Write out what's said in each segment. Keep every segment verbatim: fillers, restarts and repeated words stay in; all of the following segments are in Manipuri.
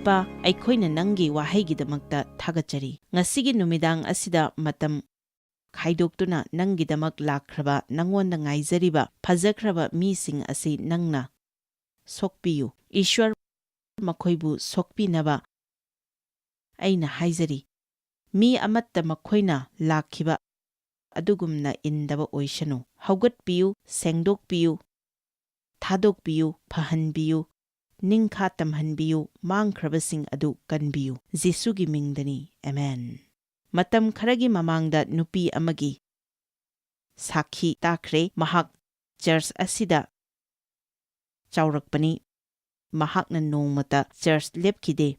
ꯏꯄꯥ, ꯑꯩꯈꯣꯏꯅ ꯅꯪꯒꯤ ꯋꯥꯍꯩꯒꯤꯗꯃꯛꯇ ꯊꯥꯒꯠꯆꯔꯤ꯫ ꯉꯁꯤꯒꯤ ꯅꯨꯃꯤꯗꯥꯡ ꯑꯁꯤꯗ ꯃꯇꯝ ꯈꯥꯏꯗꯣꯛꯇꯨꯅ ꯅꯪꯒꯤꯗꯃꯛ ꯂꯥꯛꯈ꯭ꯔꯕ, ꯅꯉꯣꯟꯗ ꯉꯥꯏꯖꯔꯤꯕ ꯐꯖꯈ꯭ꯔꯕ ꯃꯤꯁꯤꯡ ꯑꯁꯤ ꯅꯪꯅ ꯁꯣꯛꯄꯤꯌꯨ꯫ ꯏꯁ꯭ꯋꯔ, ꯃꯈꯣꯏꯕꯨ ꯁꯣꯛꯄꯤꯅꯕ ꯑꯩꯅ ꯍꯥꯏꯖꯔꯤ꯫ ꯃꯤ ꯑꯃꯠꯇ ꯃꯈꯣꯏꯅ ꯂꯥꯛꯈꯤꯕ ꯑꯗꯨꯒꯨꯝꯅ ꯏꯟꯗꯕ ꯑꯣꯏꯁꯅꯨ꯫ ꯍꯧꯒꯠꯄꯤꯌꯨ, ꯁꯦꯡꯗꯣꯛꯄꯤꯌꯨ, ꯊꯥꯗꯣꯛꯄꯤꯌꯨ, ꯐꯍꯟꯕꯤꯌꯨ, ꯅꯤꯡꯈꯥ ꯇꯝꯍꯟꯕꯤꯌꯨ, ꯃꯥꯡꯈ꯭ꯔꯕꯁꯤꯡ ꯑꯗꯨ ꯀꯟꯕꯤꯌꯨ꯫ ꯖꯤꯁꯨꯒꯤ ꯃꯤꯡꯗꯅꯤ꯫ ꯑꯃꯦꯟ꯫ ꯃꯇꯝ ꯈꯔꯒꯤ ꯃꯃꯥꯡꯗ ꯅꯨꯄꯤ ꯑꯃꯒꯤ ꯁꯥꯈꯤ ꯇꯥꯈ꯭ꯔꯦ꯫ ꯃꯍꯥꯛ ꯆꯔꯆ ꯑꯁꯤꯗ ꯆꯥꯎꯔꯛꯄꯅꯤ꯫ ꯃꯍꯥꯛꯅ ꯅꯣꯡꯃꯇ ꯆꯔꯆ ꯂꯦꯞꯈꯤꯗꯦ꯫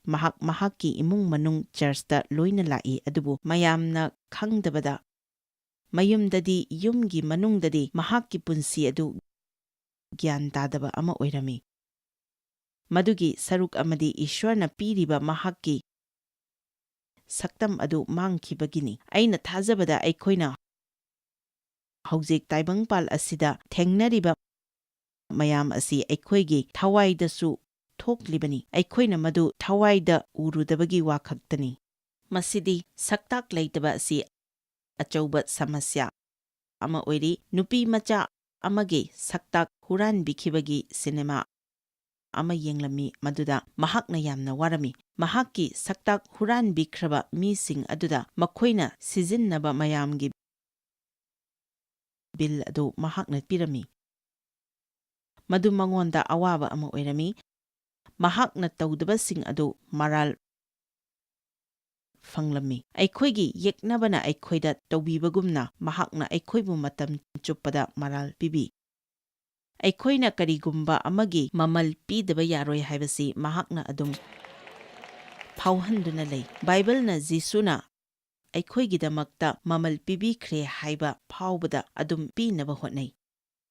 ꯃꯍꯥꯛ ꯃꯍꯥꯛꯀꯤ ꯏꯃꯨꯡ ꯃꯅꯨꯡ ꯆꯔꯆꯇ ꯂꯣꯏꯅ ꯂꯥꯛꯏ, ꯑꯗꯨꯕꯨ ꯃꯌꯥꯝꯅ ꯈꯪꯗꯕꯗ, ꯃꯌꯨꯝꯗꯗꯤ, ꯌꯨꯝꯒꯤ ꯃꯅꯨꯡꯗꯗꯤ ꯃꯍꯥꯛꯀꯤ ꯄꯨꯟꯁꯤ ꯑꯗꯨ ꯒ꯭ꯌꯥꯟ ꯇꯥꯗꯕ ꯑꯃ ꯑꯣꯏꯔꯝꯃꯤ꯫ ꯃꯗꯨꯒꯤ ꯁꯔꯨꯛ ꯑꯃꯗꯤ ꯏꯁ꯭ꯋꯔꯅ ꯄꯤꯔꯤꯕ ꯃꯍꯥꯛꯀꯤ ꯁꯛꯇꯝ ꯑꯗꯨ ꯃꯥꯡꯈꯤꯕꯒꯤꯅꯤ꯫ ꯑꯩꯅ ꯊꯥꯖꯕꯗ ꯑꯩꯈꯣꯏꯅ ꯍꯧꯖꯤꯛ ꯇꯥꯏꯕꯪꯄꯥꯜ ꯑꯁꯤꯗ ꯊꯦꯡꯅꯔꯤꯕ ꯃꯌꯥꯝ ꯑꯁꯤ ꯑꯩꯈꯣꯏꯒꯤ ꯊꯋꯥꯏꯗꯁꯨ ꯊꯣꯛꯂꯤꯕꯅꯤ꯫ ꯑꯩꯈꯣꯏꯅ ꯃꯗꯨ ꯊꯋꯥꯏꯗ ꯎꯔꯨꯗꯕꯒꯤ ꯋꯥ ꯈꯛꯇꯅꯤ꯫ ꯃꯁꯤꯗꯤ ꯁꯛꯇꯥꯛ ꯂꯩꯇꯕ ꯑꯁꯤ ꯑꯆꯧꯕ ꯁꯃꯁ꯭ꯌꯥ ꯑꯃ ꯑꯣꯏꯔꯤ꯫ ꯅꯨꯄꯤ ꯃꯆꯥ ꯑꯃꯒꯤ ꯁꯛꯇꯥꯛ ꯍꯨꯔꯥꯟꯕꯤꯈꯤꯕꯒꯤ ꯁꯤꯅꯦꯃꯥ ꯑꯃ ꯌꯦꯡꯂꯝꯃꯤ, ꯃꯗꯨꯗ ꯃꯍꯥꯛꯅ ꯌꯥꯝꯅ ꯋꯥꯔꯝꯃꯤ꯫ ꯃꯍꯥꯛꯀꯤ ꯁꯛꯇꯥꯛ ꯍꯨꯔꯥꯟꯕꯤꯈ꯭ꯔꯕ ꯃꯤꯁꯤꯡ ꯑꯗꯨꯗ ꯃꯈꯣꯏꯅ ꯁꯤꯖꯤꯟꯅꯕ ꯃꯌꯥꯝꯒꯤ ꯕꯤꯜ ꯑꯗꯨ ꯃꯍꯥꯛꯅ ꯄꯤꯔꯝꯃꯤ꯫ ꯃꯗꯨ ꯃꯉꯣꯟꯗ ꯑꯋꯥꯕ ꯑꯃ ꯑꯣꯏꯔꯝꯃꯤ꯫ ꯃꯍꯥꯛꯅ ꯇꯧꯗꯕꯁꯤꯡ ꯑꯗꯨ ꯃꯔꯥꯜ ꯐꯪꯂꯝꯃꯤ꯫ ꯑꯩꯈꯣꯏꯒꯤ ꯌꯦꯛꯅꯕꯅ ꯑꯩꯈꯣꯏꯗ ꯇꯧꯕꯤꯕꯒꯨꯝꯅ ꯃꯍꯥꯛꯅ ꯑꯩꯈꯣꯏꯕꯨ ꯃꯇꯝ ꯆꯨꯞꯄꯗ ꯃꯔꯥꯜ ꯄꯤꯕꯤ꯫ ꯑꯩꯈꯣꯏꯅ ꯀꯔꯤꯒꯨꯝꯕ ꯑꯃꯒꯤ ꯃꯃꯜ ꯄꯤꯗꯕ ꯌꯥꯔꯣꯏ ꯍꯥꯏꯕꯁꯤ ꯃꯍꯥꯛꯅ ꯑꯗꯨꯝ ꯐꯥꯎꯍꯟꯗꯨꯅ ꯂꯩ꯫ ꯕꯥꯏꯕꯜꯅ ꯖꯤꯁꯨꯅ ꯑꯩꯈꯣꯏꯒꯤꯗꯃꯛꯇ ꯃꯃꯜ ꯄꯤꯕꯤꯈ꯭ꯔꯦ ꯍꯥꯏꯕ ꯐꯥꯎꯕꯗ ꯑꯗꯨꯝ ꯄꯤꯅꯕ ꯍꯣꯠꯅꯩ꯫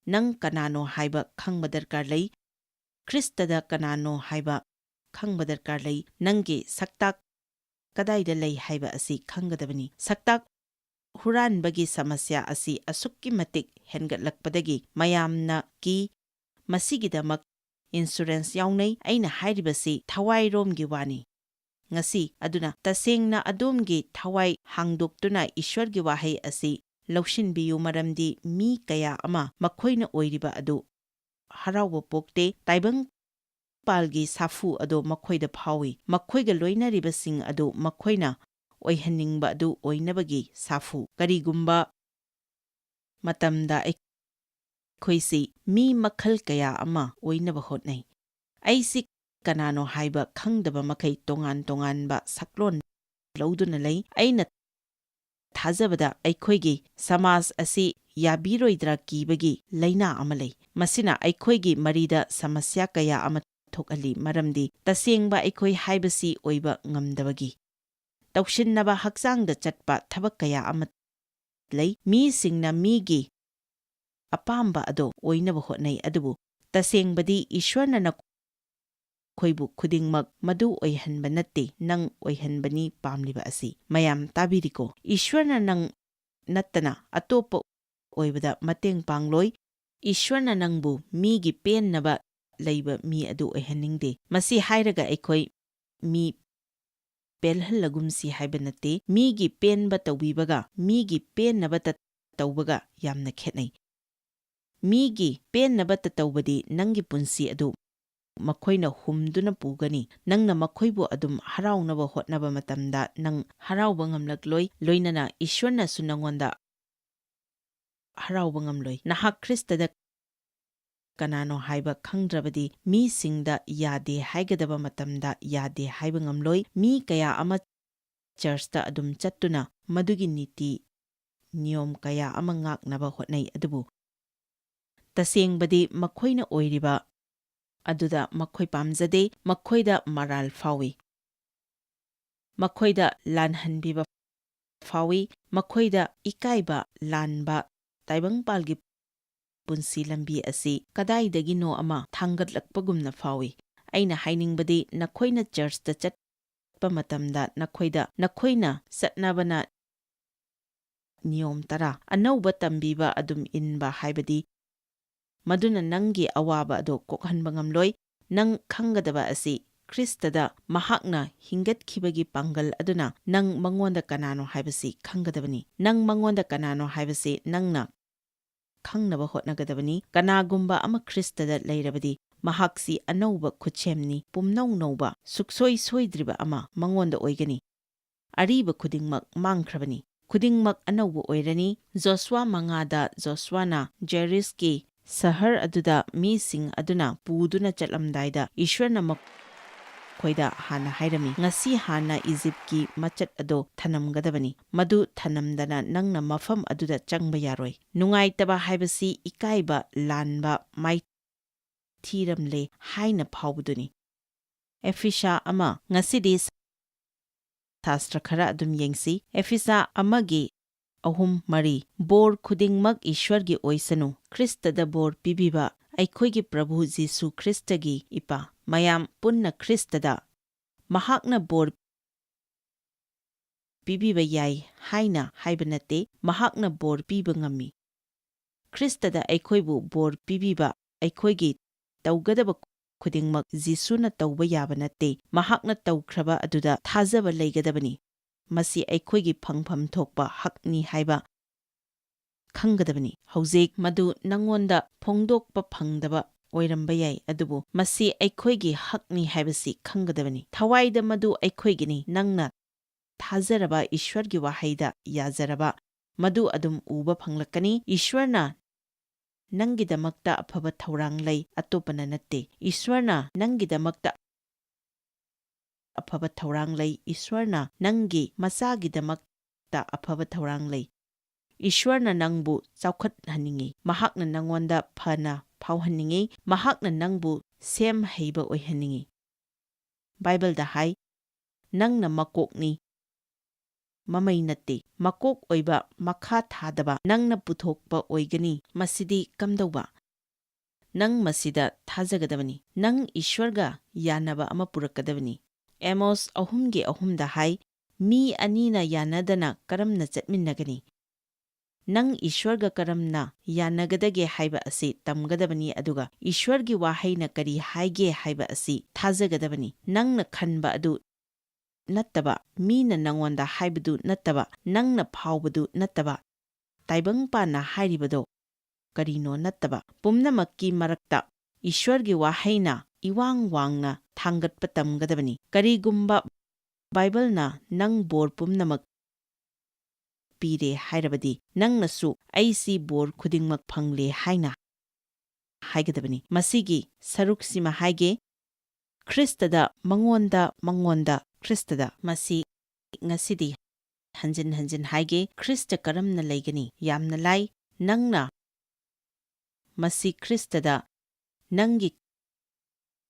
ꯅꯪ ꯀꯅꯥꯅꯣ ꯍꯥꯏꯕ ꯈꯪꯕ ꯗꯔꯀꯥꯔ ꯂꯩ꯫ ꯈ꯭ꯔꯤꯁꯇꯗ ꯀꯅꯥꯅꯣ ꯍꯥꯏꯕ ꯈꯪꯕ ꯗꯔꯀꯥꯔ ꯂꯩ꯫ ꯅꯪꯒꯤ ꯁꯛꯇꯥꯛ ꯀꯗꯥꯏꯗ ꯂꯩ ꯍꯥꯏꯕ ꯑꯁꯤ ꯈꯪꯒꯗꯕꯅꯤ꯫ ꯁꯛꯇꯥꯛ ꯍꯨꯔꯥꯟꯕꯒꯤ ꯁꯃꯁ꯭ꯌꯥ ꯑꯁꯤ ꯑꯁꯨꯛꯀꯤ ꯃꯇꯤꯛ ꯍꯦꯟꯒꯠꯂꯛꯄꯗꯒꯤ ꯃꯌꯥꯝꯅ ꯀꯤ꯫ ꯃꯁꯤꯒꯤꯗꯃꯛ insurance ꯌꯥꯎꯅꯩ꯫ ꯑꯩꯅ ꯍꯥꯏꯔꯤꯕꯁꯤ ꯊꯋꯥꯏꯔꯣꯝꯒꯤ ꯋꯥꯅꯤ꯫ ꯉꯁꯤ ꯑꯗꯨꯅ ꯇꯁꯦꯡꯅ ꯑꯗꯣꯝꯒꯤ ꯊꯋꯥꯏ ꯍꯥꯡꯗꯣꯛꯇꯨꯅ ꯏꯁ꯭ꯋꯔꯒꯤ ꯋꯥꯍꯩ ꯑꯁꯤ ꯂꯧꯁꯤꯟꯕꯤꯌꯨ, ꯃꯔꯝꯗꯤ ꯃꯤ ꯀꯌꯥ ꯑꯃ ꯃꯈꯣꯏꯅ ꯑꯣꯏꯔꯤꯕ ꯑꯗꯨ ꯍꯔꯥꯎꯕ ꯄꯣꯛꯇꯦ꯫ ꯇꯥꯏꯕꯪ ꯄꯥꯜꯒꯤ ꯁꯥꯐꯨ ꯑꯗꯨ ꯃꯈꯣꯏꯗ ꯐꯥꯎꯏ꯫ ꯃꯈꯣꯏꯒ ꯂꯣꯏꯅꯔꯤꯕꯁꯤꯡ ꯑꯗꯨ ꯃꯈꯣꯏꯅ ꯑꯣꯏꯍꯟꯅꯤꯡꯕ ꯑꯗꯨ ꯑꯣꯏꯅꯕꯒꯤ ꯁꯥꯐꯨ꯫ ꯀꯔꯤꯒꯨꯝꯕ ꯃꯇꯝꯗ ꯑꯩꯈꯣꯏꯁꯤ ꯃꯤ ꯃꯈꯜ ꯀꯌꯥ ꯑꯃ ꯑꯣꯏꯅꯕ ꯍꯣꯠꯅꯩ꯫ ꯑꯩꯁꯤ ꯀꯅꯥꯅꯣ ꯍꯥꯏꯕ ꯈꯪꯗꯕ ꯃꯈꯩ ꯇꯣꯉꯥꯟ ꯇꯣꯉꯥꯟꯕ ꯁꯛꯂꯣꯟ ꯂꯧꯗꯨꯅ ꯂꯩ꯫ ꯑꯩꯅ ꯊꯥꯖꯕꯗ ꯑꯩꯈꯣꯏꯒꯤ ꯁꯃꯥꯖ ꯑꯁꯤ ꯌꯥꯕꯤꯔꯣꯏꯗ꯭ꯔꯥ ꯀꯤꯕꯒꯤ ꯂꯥꯏꯅꯥ ꯑꯃ ꯂꯩ꯫ ꯃꯁꯤꯅ ꯑꯩꯈꯣꯏꯒꯤ ꯃꯔꯤꯗ ꯁꯃꯁ꯭ꯌꯥ ꯀꯌꯥ ꯑꯃ ꯊꯣꯛꯍꯜꯂꯤ, ꯃꯔꯝꯗꯤ ꯇꯁꯦꯡꯕ ꯑꯩꯈꯣꯏ ꯍꯥꯏꯕꯁꯤ ꯑꯣꯏꯕ ꯉꯝꯗꯕꯒꯤ꯫ ꯇꯧꯁꯤꯟꯅꯕ ꯍꯛꯆꯥꯡꯗ ꯆꯠꯄ ꯊꯕꯛ ꯀꯌꯥ ꯑꯃ ꯂꯩ꯫ ꯃꯤꯁꯤꯡꯅ ꯃꯤꯒꯤ ꯑꯄꯥꯝꯕ ꯑꯗꯣ ꯑꯣꯏꯅꯕ ꯍꯣꯠꯅꯩ, ꯑꯗꯨꯕꯨ ꯇꯁꯦꯡꯕꯗꯤ ꯏꯁ꯭ꯋꯔꯅ ꯅꯈꯣꯏꯕꯨ ꯈꯨꯗꯤꯡꯃꯛ ꯃꯗꯨ ꯑꯣꯏꯍꯟꯕ ꯅꯠꯇꯦ, ꯅꯪ ꯑꯣꯏꯍꯟꯕꯅꯤ ꯄꯥꯝꯂꯤꯕ ꯑꯁꯤ꯫ ꯃꯌꯥꯝ ꯇꯥꯕꯤꯔꯤꯀꯣ? ꯏꯁ꯭ꯋꯔꯅ ꯅꯪ ꯅꯠꯇꯅ ꯑꯇꯣꯞꯄ ꯑꯣꯏꯕꯗ ꯃꯇꯦꯡ ꯄꯥꯡꯂꯣꯏ꯫ ꯏꯁ꯭ꯋꯔꯅ ꯅꯪꯕꯨ ꯃꯤꯒꯤ ꯄꯦꯟꯅꯕ ꯂꯩꯕ ꯃꯤ ꯑꯗꯨ ꯑꯣꯏꯍꯟꯅꯤꯡꯗꯦ꯫ ꯃꯁꯤ ꯍꯥꯏꯔꯒ ꯑꯩꯈꯣꯏ ꯃꯤ ꯄꯦꯜꯍꯜꯂꯒꯨꯝꯁꯤ ꯍꯥꯏꯕ ꯅꯠꯇꯦ꯫ ꯃꯤꯒꯤ ꯄꯦꯟꯕ ꯇꯧꯕꯤꯕꯒ ꯃꯤꯒꯤ ꯄꯦꯟꯅꯕꯇ ꯇꯧꯕꯒ ꯌꯥꯝꯅ ꯈꯦꯠꯅꯩ꯫ ꯃꯤꯒꯤ ꯄꯦꯟꯅꯕꯇ ꯇꯧꯕꯗꯤ ꯅꯪꯒꯤ ꯄꯨꯟꯁꯤ ꯑꯗꯨ ꯃꯈꯣꯏꯅ ꯍꯨꯝꯗꯨꯅ ꯄꯨꯒꯅꯤ꯫ ꯅꯪꯅ ꯃꯈꯣꯏꯕꯨ ꯑꯗꯨꯝ ꯍꯔꯥꯎꯅꯕ ꯍꯣꯠꯅꯕ ꯃꯇꯝꯗ ꯅꯪ ꯍꯔꯥꯎꯕ ꯉꯝꯂꯛꯂꯣꯏ, ꯂꯣꯏꯅꯅ ꯏꯁ꯭ꯋꯔꯅꯁꯨ ꯅꯪꯉꯣꯟꯗ ꯍꯔꯥꯎꯕ ꯉꯝꯂꯣꯏ꯫ ꯅꯍꯥꯛ ꯈ꯭ꯔꯤꯁꯇꯗ ꯀꯅꯥꯅꯣ ꯍꯥꯏꯕ ꯈꯪꯗ꯭ꯔꯕꯗꯤ ꯃꯤꯁꯤꯡꯗ ꯌꯥꯗꯦ ꯍꯥꯏꯒꯗꯕ ꯃꯇꯝꯗ ꯌꯥꯗꯦ ꯍꯥꯏꯕ ꯉꯝꯂꯣꯏ꯫ ꯃꯤ ꯀꯌꯥ ꯑꯃ ꯆꯔꯆꯇ ꯑꯗꯨꯝ ꯆꯠꯇꯨꯅ ꯃꯗꯨꯒꯤ ꯅꯤꯇꯤ ꯅꯤꯌꯣꯝ ꯀꯌꯥ ꯑꯃ ꯉꯥꯛꯅꯕ ꯍꯣꯠꯅꯩ, ꯑꯗꯨꯕꯨ ꯇꯁꯦꯡꯕꯗꯤ ꯃꯈꯣꯏꯅ ꯑꯣꯏꯔꯤꯕ ꯑꯗꯨꯗ ꯃꯈꯣꯏ ꯄꯥꯝꯖꯗꯦ, ꯃꯈꯣꯏꯗ ꯃꯔꯥꯜ ꯐꯥꯎꯏ꯫ ꯃꯈꯣꯏꯗ ꯂꯥꯟꯍꯟꯕꯤꯕ ꯐꯥꯎꯏ, ꯃꯈꯣꯏꯗ ꯏꯀꯥꯏꯕ ꯂꯥꯟꯕ ꯇꯥꯏꯕꯪꯄꯥꯜꯒꯤ ꯄꯨꯟꯁꯤ ꯂꯝꯕꯤ ꯑꯁꯤ ꯀꯗꯥꯏꯗꯒꯤꯅꯣ ꯑꯃ ꯊꯥꯡꯒꯠꯂꯛꯄꯒꯨꯝꯅ ꯐꯥꯎꯏ꯫ ꯑꯩꯅ ꯍꯥꯏꯅꯤꯡꯕꯗꯤ ꯅꯈꯣꯏꯅ ꯆꯔꯆꯇ ꯆꯠꯄ ꯃꯇꯝꯗ ꯅꯈꯣꯏꯗ ꯅꯈꯣꯏꯅ ꯆꯠꯅꯕꯅ ꯅꯤꯌꯣꯝ ꯇꯔꯥ ꯑꯅꯧꯕ ꯇꯝꯕꯤꯕ ꯑꯗꯨꯝ ꯏꯟꯕ ꯍꯥꯏꯕꯗꯤ ꯃꯗꯨꯅ ꯅꯪꯒꯤ ꯑꯋꯥꯕ ꯑꯗꯨ ꯀꯣꯛꯍꯟꯕ ꯉꯝꯂꯣꯏ꯫ ꯅꯪ ꯈꯪꯒꯗꯕ ꯑꯁꯤ, ꯈ꯭ꯔꯤꯁꯇꯗ ꯃꯍꯥꯛꯅ ꯍꯤꯡꯒꯠꯈꯤꯕꯒꯤ ꯄꯥꯡꯒꯜ ꯑꯗꯨꯅ ꯅꯪ ꯃꯉꯣꯟꯗ ꯀꯅꯥꯅꯣ ꯍꯥꯏꯕꯁꯤ ꯈꯪꯒꯗꯕꯅꯤ꯫ ꯅꯪ ꯃꯉꯣꯟꯗ ꯀꯅꯥꯅꯣ ꯍꯥꯏꯕꯁꯤ ꯅꯪꯅ ꯈꯪꯅꯕ ꯍꯣꯠꯅꯒꯗꯕꯅꯤ꯫ ꯀꯅꯥꯒꯨꯝꯕ ꯑꯃ ꯈ꯭ꯔꯤꯁꯇꯗ ꯂꯩꯔꯕꯗꯤ, ꯃꯍꯥꯛꯁꯤ ꯑꯅꯧꯕ ꯈꯨꯠꯁꯦꯝꯅꯤ, ꯄꯨꯝꯅꯧ ꯅꯧꯕ, ꯁꯨꯛꯁꯣꯏ ꯁꯣꯏꯗ꯭ꯔꯤꯕ ꯑꯃ ꯃꯉꯣꯟꯗ ꯑꯣꯏꯒꯅꯤ꯫ ꯑꯔꯤꯕ ꯈꯨꯗꯤꯡꯃꯛ ꯃꯥꯡꯈ꯭ꯔꯕꯅꯤ, ꯈꯨꯗꯤꯡꯃꯛ ꯑꯅꯧꯕ ꯑꯣꯏꯔꯅꯤ꯫ ꯖꯣꯁꯨꯋꯥ ꯃꯉꯥꯗ ꯖꯣꯁꯨꯋꯥꯅ ꯖꯦꯔꯤꯁꯀꯤ ꯁꯍꯔ ꯑꯗꯨꯗ ꯃꯤꯁꯤꯡ ꯑꯗꯨꯅ ꯄꯨꯗꯨꯅ ꯆꯠꯂꯝꯗꯥꯏꯗ ꯏꯁ꯭ꯋꯔꯅ ꯃꯈꯣꯏꯗ ꯍꯥꯟꯅ ꯍꯥꯏꯔꯝꯃꯤ, "ꯉꯁꯤ ꯍꯥꯟꯅ ꯏꯖꯤꯞꯀꯤ ꯃꯆꯠ ꯑꯗꯨ ꯊꯅꯝꯒꯗꯕꯅꯤ, ꯃꯗꯨ ꯊꯅꯝꯗꯅ ꯅꯪꯅ ꯃꯐꯝ ꯑꯗꯨꯗ ꯆꯪꯕ ꯌꯥꯔꯣꯏ"꯫ ꯅꯨꯡꯉꯥꯏꯇꯕ ꯍꯥꯏꯕꯁꯤ ꯏꯀꯥꯏꯕ ꯂꯥꯟꯕ ꯃꯥꯏꯊꯤꯔꯝꯂꯦ ꯍꯥꯏꯅ ꯐꯥꯎꯕꯗꯨꯅꯤ꯫ ꯑꯦꯐꯤꯁꯥ ꯑꯃ꯫ ꯉꯁꯤꯗꯤ ꯁꯥꯁꯇ꯭ꯔ ꯈꯔ ꯑꯗꯨꯝ ꯌꯦꯡꯁꯤ꯫ ꯑꯦꯐꯤꯁꯥ ꯑꯃꯒꯤ ꯑꯍꯨꯝ, ꯃꯔꯤ꯫ ꯕꯣꯔ ꯈꯨꯗꯤꯡꯃꯛ ꯏꯁ꯭ꯋꯔꯒꯤ ꯑꯣꯏꯁꯅꯨ꯫ ꯈ꯭ꯔꯤꯁꯇꯗ ꯕꯣꯔ ꯄꯤꯕꯤꯕ ꯑꯩꯈꯣꯏꯒꯤ ꯄ꯭ꯔꯚꯨ ꯖꯤꯁꯨ ꯈ꯭ꯔꯤꯁꯇꯒꯤ ꯏꯄꯥ꯫ ꯃꯌꯥꯝ ꯄꯨꯟꯅ ꯈ꯭ꯔꯤꯁꯇꯗ꯫ ꯃꯍꯥꯛꯅ ꯕꯣꯔ ꯄꯤꯕꯤꯕ ꯌꯥꯏ ꯍꯥꯏꯅ ꯍꯥꯏꯕ ꯅꯠꯇꯦ, ꯃꯍꯥꯛꯅ ꯕꯣꯔ ꯄꯤꯕ ꯉꯝꯃꯤ꯫ ꯈ꯭ꯔꯤꯁꯇꯗ ꯑꯩꯈꯣꯏꯕꯨ ꯕꯣꯔ ꯄꯤꯕꯤꯕ, ꯑꯩꯈꯣꯏꯒꯤ ꯇꯧꯒꯗꯕ ꯈꯨꯗꯤꯡꯃꯛ ꯖꯤꯁꯨꯅ ꯇꯧꯕ ꯌꯥꯕ ꯅꯠꯇꯦ, ꯃꯍꯥꯛꯅ ꯇꯧꯈ꯭ꯔꯕ ꯑꯗꯨꯗ ꯊꯥꯖꯕ ꯂꯩꯒꯗꯕꯅꯤ꯫ ꯃꯁꯤ ꯑꯩꯈꯣꯏꯒꯤ ꯐꯪꯐꯝ ꯊꯣꯛꯄ ꯍꯛꯅꯤ ꯍꯥꯏꯕ ꯈꯪꯒꯗꯕꯅꯤ꯫ ꯍꯧꯖꯤꯛ ꯃꯗꯨ ꯅꯉꯣꯟꯗ ꯐꯣꯡꯗꯣꯛꯄ ꯐꯪꯗꯕ ꯑꯣꯏꯔꯝꯕ ꯌꯥꯏ, ꯑꯗꯨꯕꯨ ꯃꯁꯤ ꯑꯩꯈꯣꯏꯒꯤ ꯍꯛꯅꯤ ꯍꯥꯏꯕꯁꯤ ꯈꯪꯒꯗꯕꯅꯤ꯫ ꯊꯋꯥꯏꯗ ꯃꯗꯨ ꯑꯩꯈꯣꯏꯒꯤꯅꯤ꯫ ꯅꯪꯅ ꯊꯥꯖꯔꯕ ꯏꯁ꯭ꯋꯔꯒꯤ ꯋꯥꯍꯩꯗ ꯌꯥꯖꯔꯕ, ꯃꯗꯨ ꯑꯗꯨꯝ ꯎꯕ ꯐꯪꯂꯛꯀꯅꯤ꯫ ꯏꯁ꯭ꯋꯔꯅ ꯅꯪꯒꯤꯗꯃꯛꯇ ꯑꯐꯕ ꯊꯧꯔꯥꯡ ꯂꯩ, ꯑꯇꯣꯞꯄꯅ ꯅꯠꯇꯦ꯫ ꯏꯁ꯭ꯋꯔꯅ ꯅꯪꯒꯤꯗꯃꯛꯇ ꯑꯐꯕ ꯊꯧꯔꯥꯡ ꯂꯩ꯫ ꯏꯁ꯭ꯋꯔꯅ ꯅꯪꯒꯤ ꯃꯆꯥꯒꯤꯗꯃꯛꯇ ꯑꯐꯕ ꯊꯧꯔꯥꯡ ꯂꯩ꯫ ꯏꯁ꯭ꯋꯔꯅ ꯅꯪꯕꯨ ꯆꯥꯎꯈꯠꯍꯟꯅꯤꯡꯏ꯫ ꯃꯍꯥꯛꯅ ꯅꯪꯉꯣꯟꯗ ꯐꯅ ꯐꯥꯎꯍꯟꯅꯤꯡꯏ꯫ ꯃꯍꯥꯛꯅ ꯅꯪꯕꯨ ꯁꯦꯝ ꯍꯩꯕ ꯑꯣꯏꯍꯟꯅꯤꯡꯏ꯫ ꯕꯥꯏꯕꯜꯗ ꯍꯥꯏ, "ꯅꯪꯅ ꯃꯀꯣꯛꯅꯤ, ꯃꯃꯩ ꯅꯠꯇꯦ꯫ ꯃꯀꯣꯛ ꯑꯣꯏꯕ, ꯃꯈꯥ ꯊꯥꯗꯕ ꯅꯪꯅ ꯄꯨꯊꯣꯛꯄ ꯑꯣꯏꯒꯅꯤ꯫ ꯃꯁꯤꯗꯤ ꯀꯝꯗꯧꯕ?" ꯅꯪ ꯃꯁꯤꯗ ꯊꯥꯖꯒꯗꯕꯅꯤ꯫ ꯅꯪ ꯏꯁ꯭ꯋꯔꯒ ꯌꯥꯅꯕ ꯑꯃ ꯄꯨꯔꯛꯀꯗꯕꯅꯤ꯫ ꯑꯦꯃꯣꯁ ꯑꯍꯨꯝꯒꯤ ꯑꯍꯨꯝꯗ ꯍꯥꯏ, "ꯃꯤ ꯑꯅꯤꯅ ꯌꯥꯅꯗꯅ ꯀꯔꯝꯅ ꯆꯠꯃꯤꯟꯅꯒꯅꯤ? ꯅꯪ ꯏꯁ꯭ꯋꯔꯒ ꯀꯔꯝꯅ ꯌꯥꯅꯒꯗꯒꯦ ꯍꯥꯏꯕ ꯑꯁꯤ ꯇꯝꯒꯗꯕꯅꯤ, ꯑꯗꯨꯒ ꯏꯁ꯭ꯋꯔꯒꯤ ꯋꯥꯍꯩꯅ ꯀꯔꯤ ꯍꯥꯏꯒꯦ ꯍꯥꯏꯕ ꯑꯁꯤ ꯊꯥꯖꯒꯗꯕꯅꯤ꯫ ꯅꯪꯅ ꯈꯟꯕ ꯑꯗꯨ ꯅꯠꯇꯕ, ꯃꯤꯅ ꯅꯉꯣꯟꯗ ꯍꯥꯏꯕꯗꯨ ꯅꯠꯇꯕ, ꯅꯪꯅ ꯐꯥꯎꯕꯗꯨ ꯅꯠꯇꯕ, ꯇꯥꯏꯕꯪꯄꯥꯟꯅ ꯍꯥꯏꯔꯤꯕꯗꯣ ꯀꯔꯤꯅꯣ ꯅꯠꯇꯕ, ꯄꯨꯝꯅꯃꯛꯀꯤ ꯃꯔꯛꯇ ꯏꯁ꯭ꯋꯔꯒꯤ ꯋꯥꯍꯩꯅ ꯏꯋꯥꯡ ꯋꯥꯡꯅ ꯊꯥꯡꯒꯠꯄ ꯇꯝꯒꯗꯕꯅꯤ꯫ ꯀꯔꯤꯒꯨꯝꯕ ꯕꯥꯏꯕꯜꯅ ꯅꯪ ꯕꯣꯔ ꯄꯨꯝꯅꯃꯛ ꯄꯤꯔꯦ ꯍꯥꯏꯔꯕꯗꯤ, ꯅꯪꯅꯁꯨ "ꯑꯩꯁꯤ ꯕꯣꯔ ꯈꯨꯗꯤꯡꯃꯛ ꯐꯪꯂꯦ" ꯍꯥꯏꯅ ꯍꯥꯏꯒꯗꯕꯅꯤ꯫ ꯃꯁꯤꯒꯤ ꯁꯔꯨꯛꯁꯤꯃ ꯍꯥꯏꯒꯦ, ꯈ꯭ꯔꯤꯁꯇꯗ, ꯃꯉꯣꯟꯗ, ꯃꯉꯣꯟꯗ, ꯈ꯭ꯔꯤꯁꯇꯗ꯫ ꯃꯁꯤ ꯉꯁꯤꯗꯤ ꯍꯟꯖꯤꯟ ꯍꯟꯖꯤꯟ ꯍꯥꯏꯒꯦ, ꯈ꯭ꯔꯤꯁꯇ ꯀꯔꯝꯅ ꯂꯩꯒꯅꯤ? ꯌꯥꯝꯅ ꯂꯥꯏ꯫ ꯅꯪꯅ ꯃꯁꯤ ꯈ꯭ꯔꯤꯁꯇꯗ ꯅꯪꯒꯤ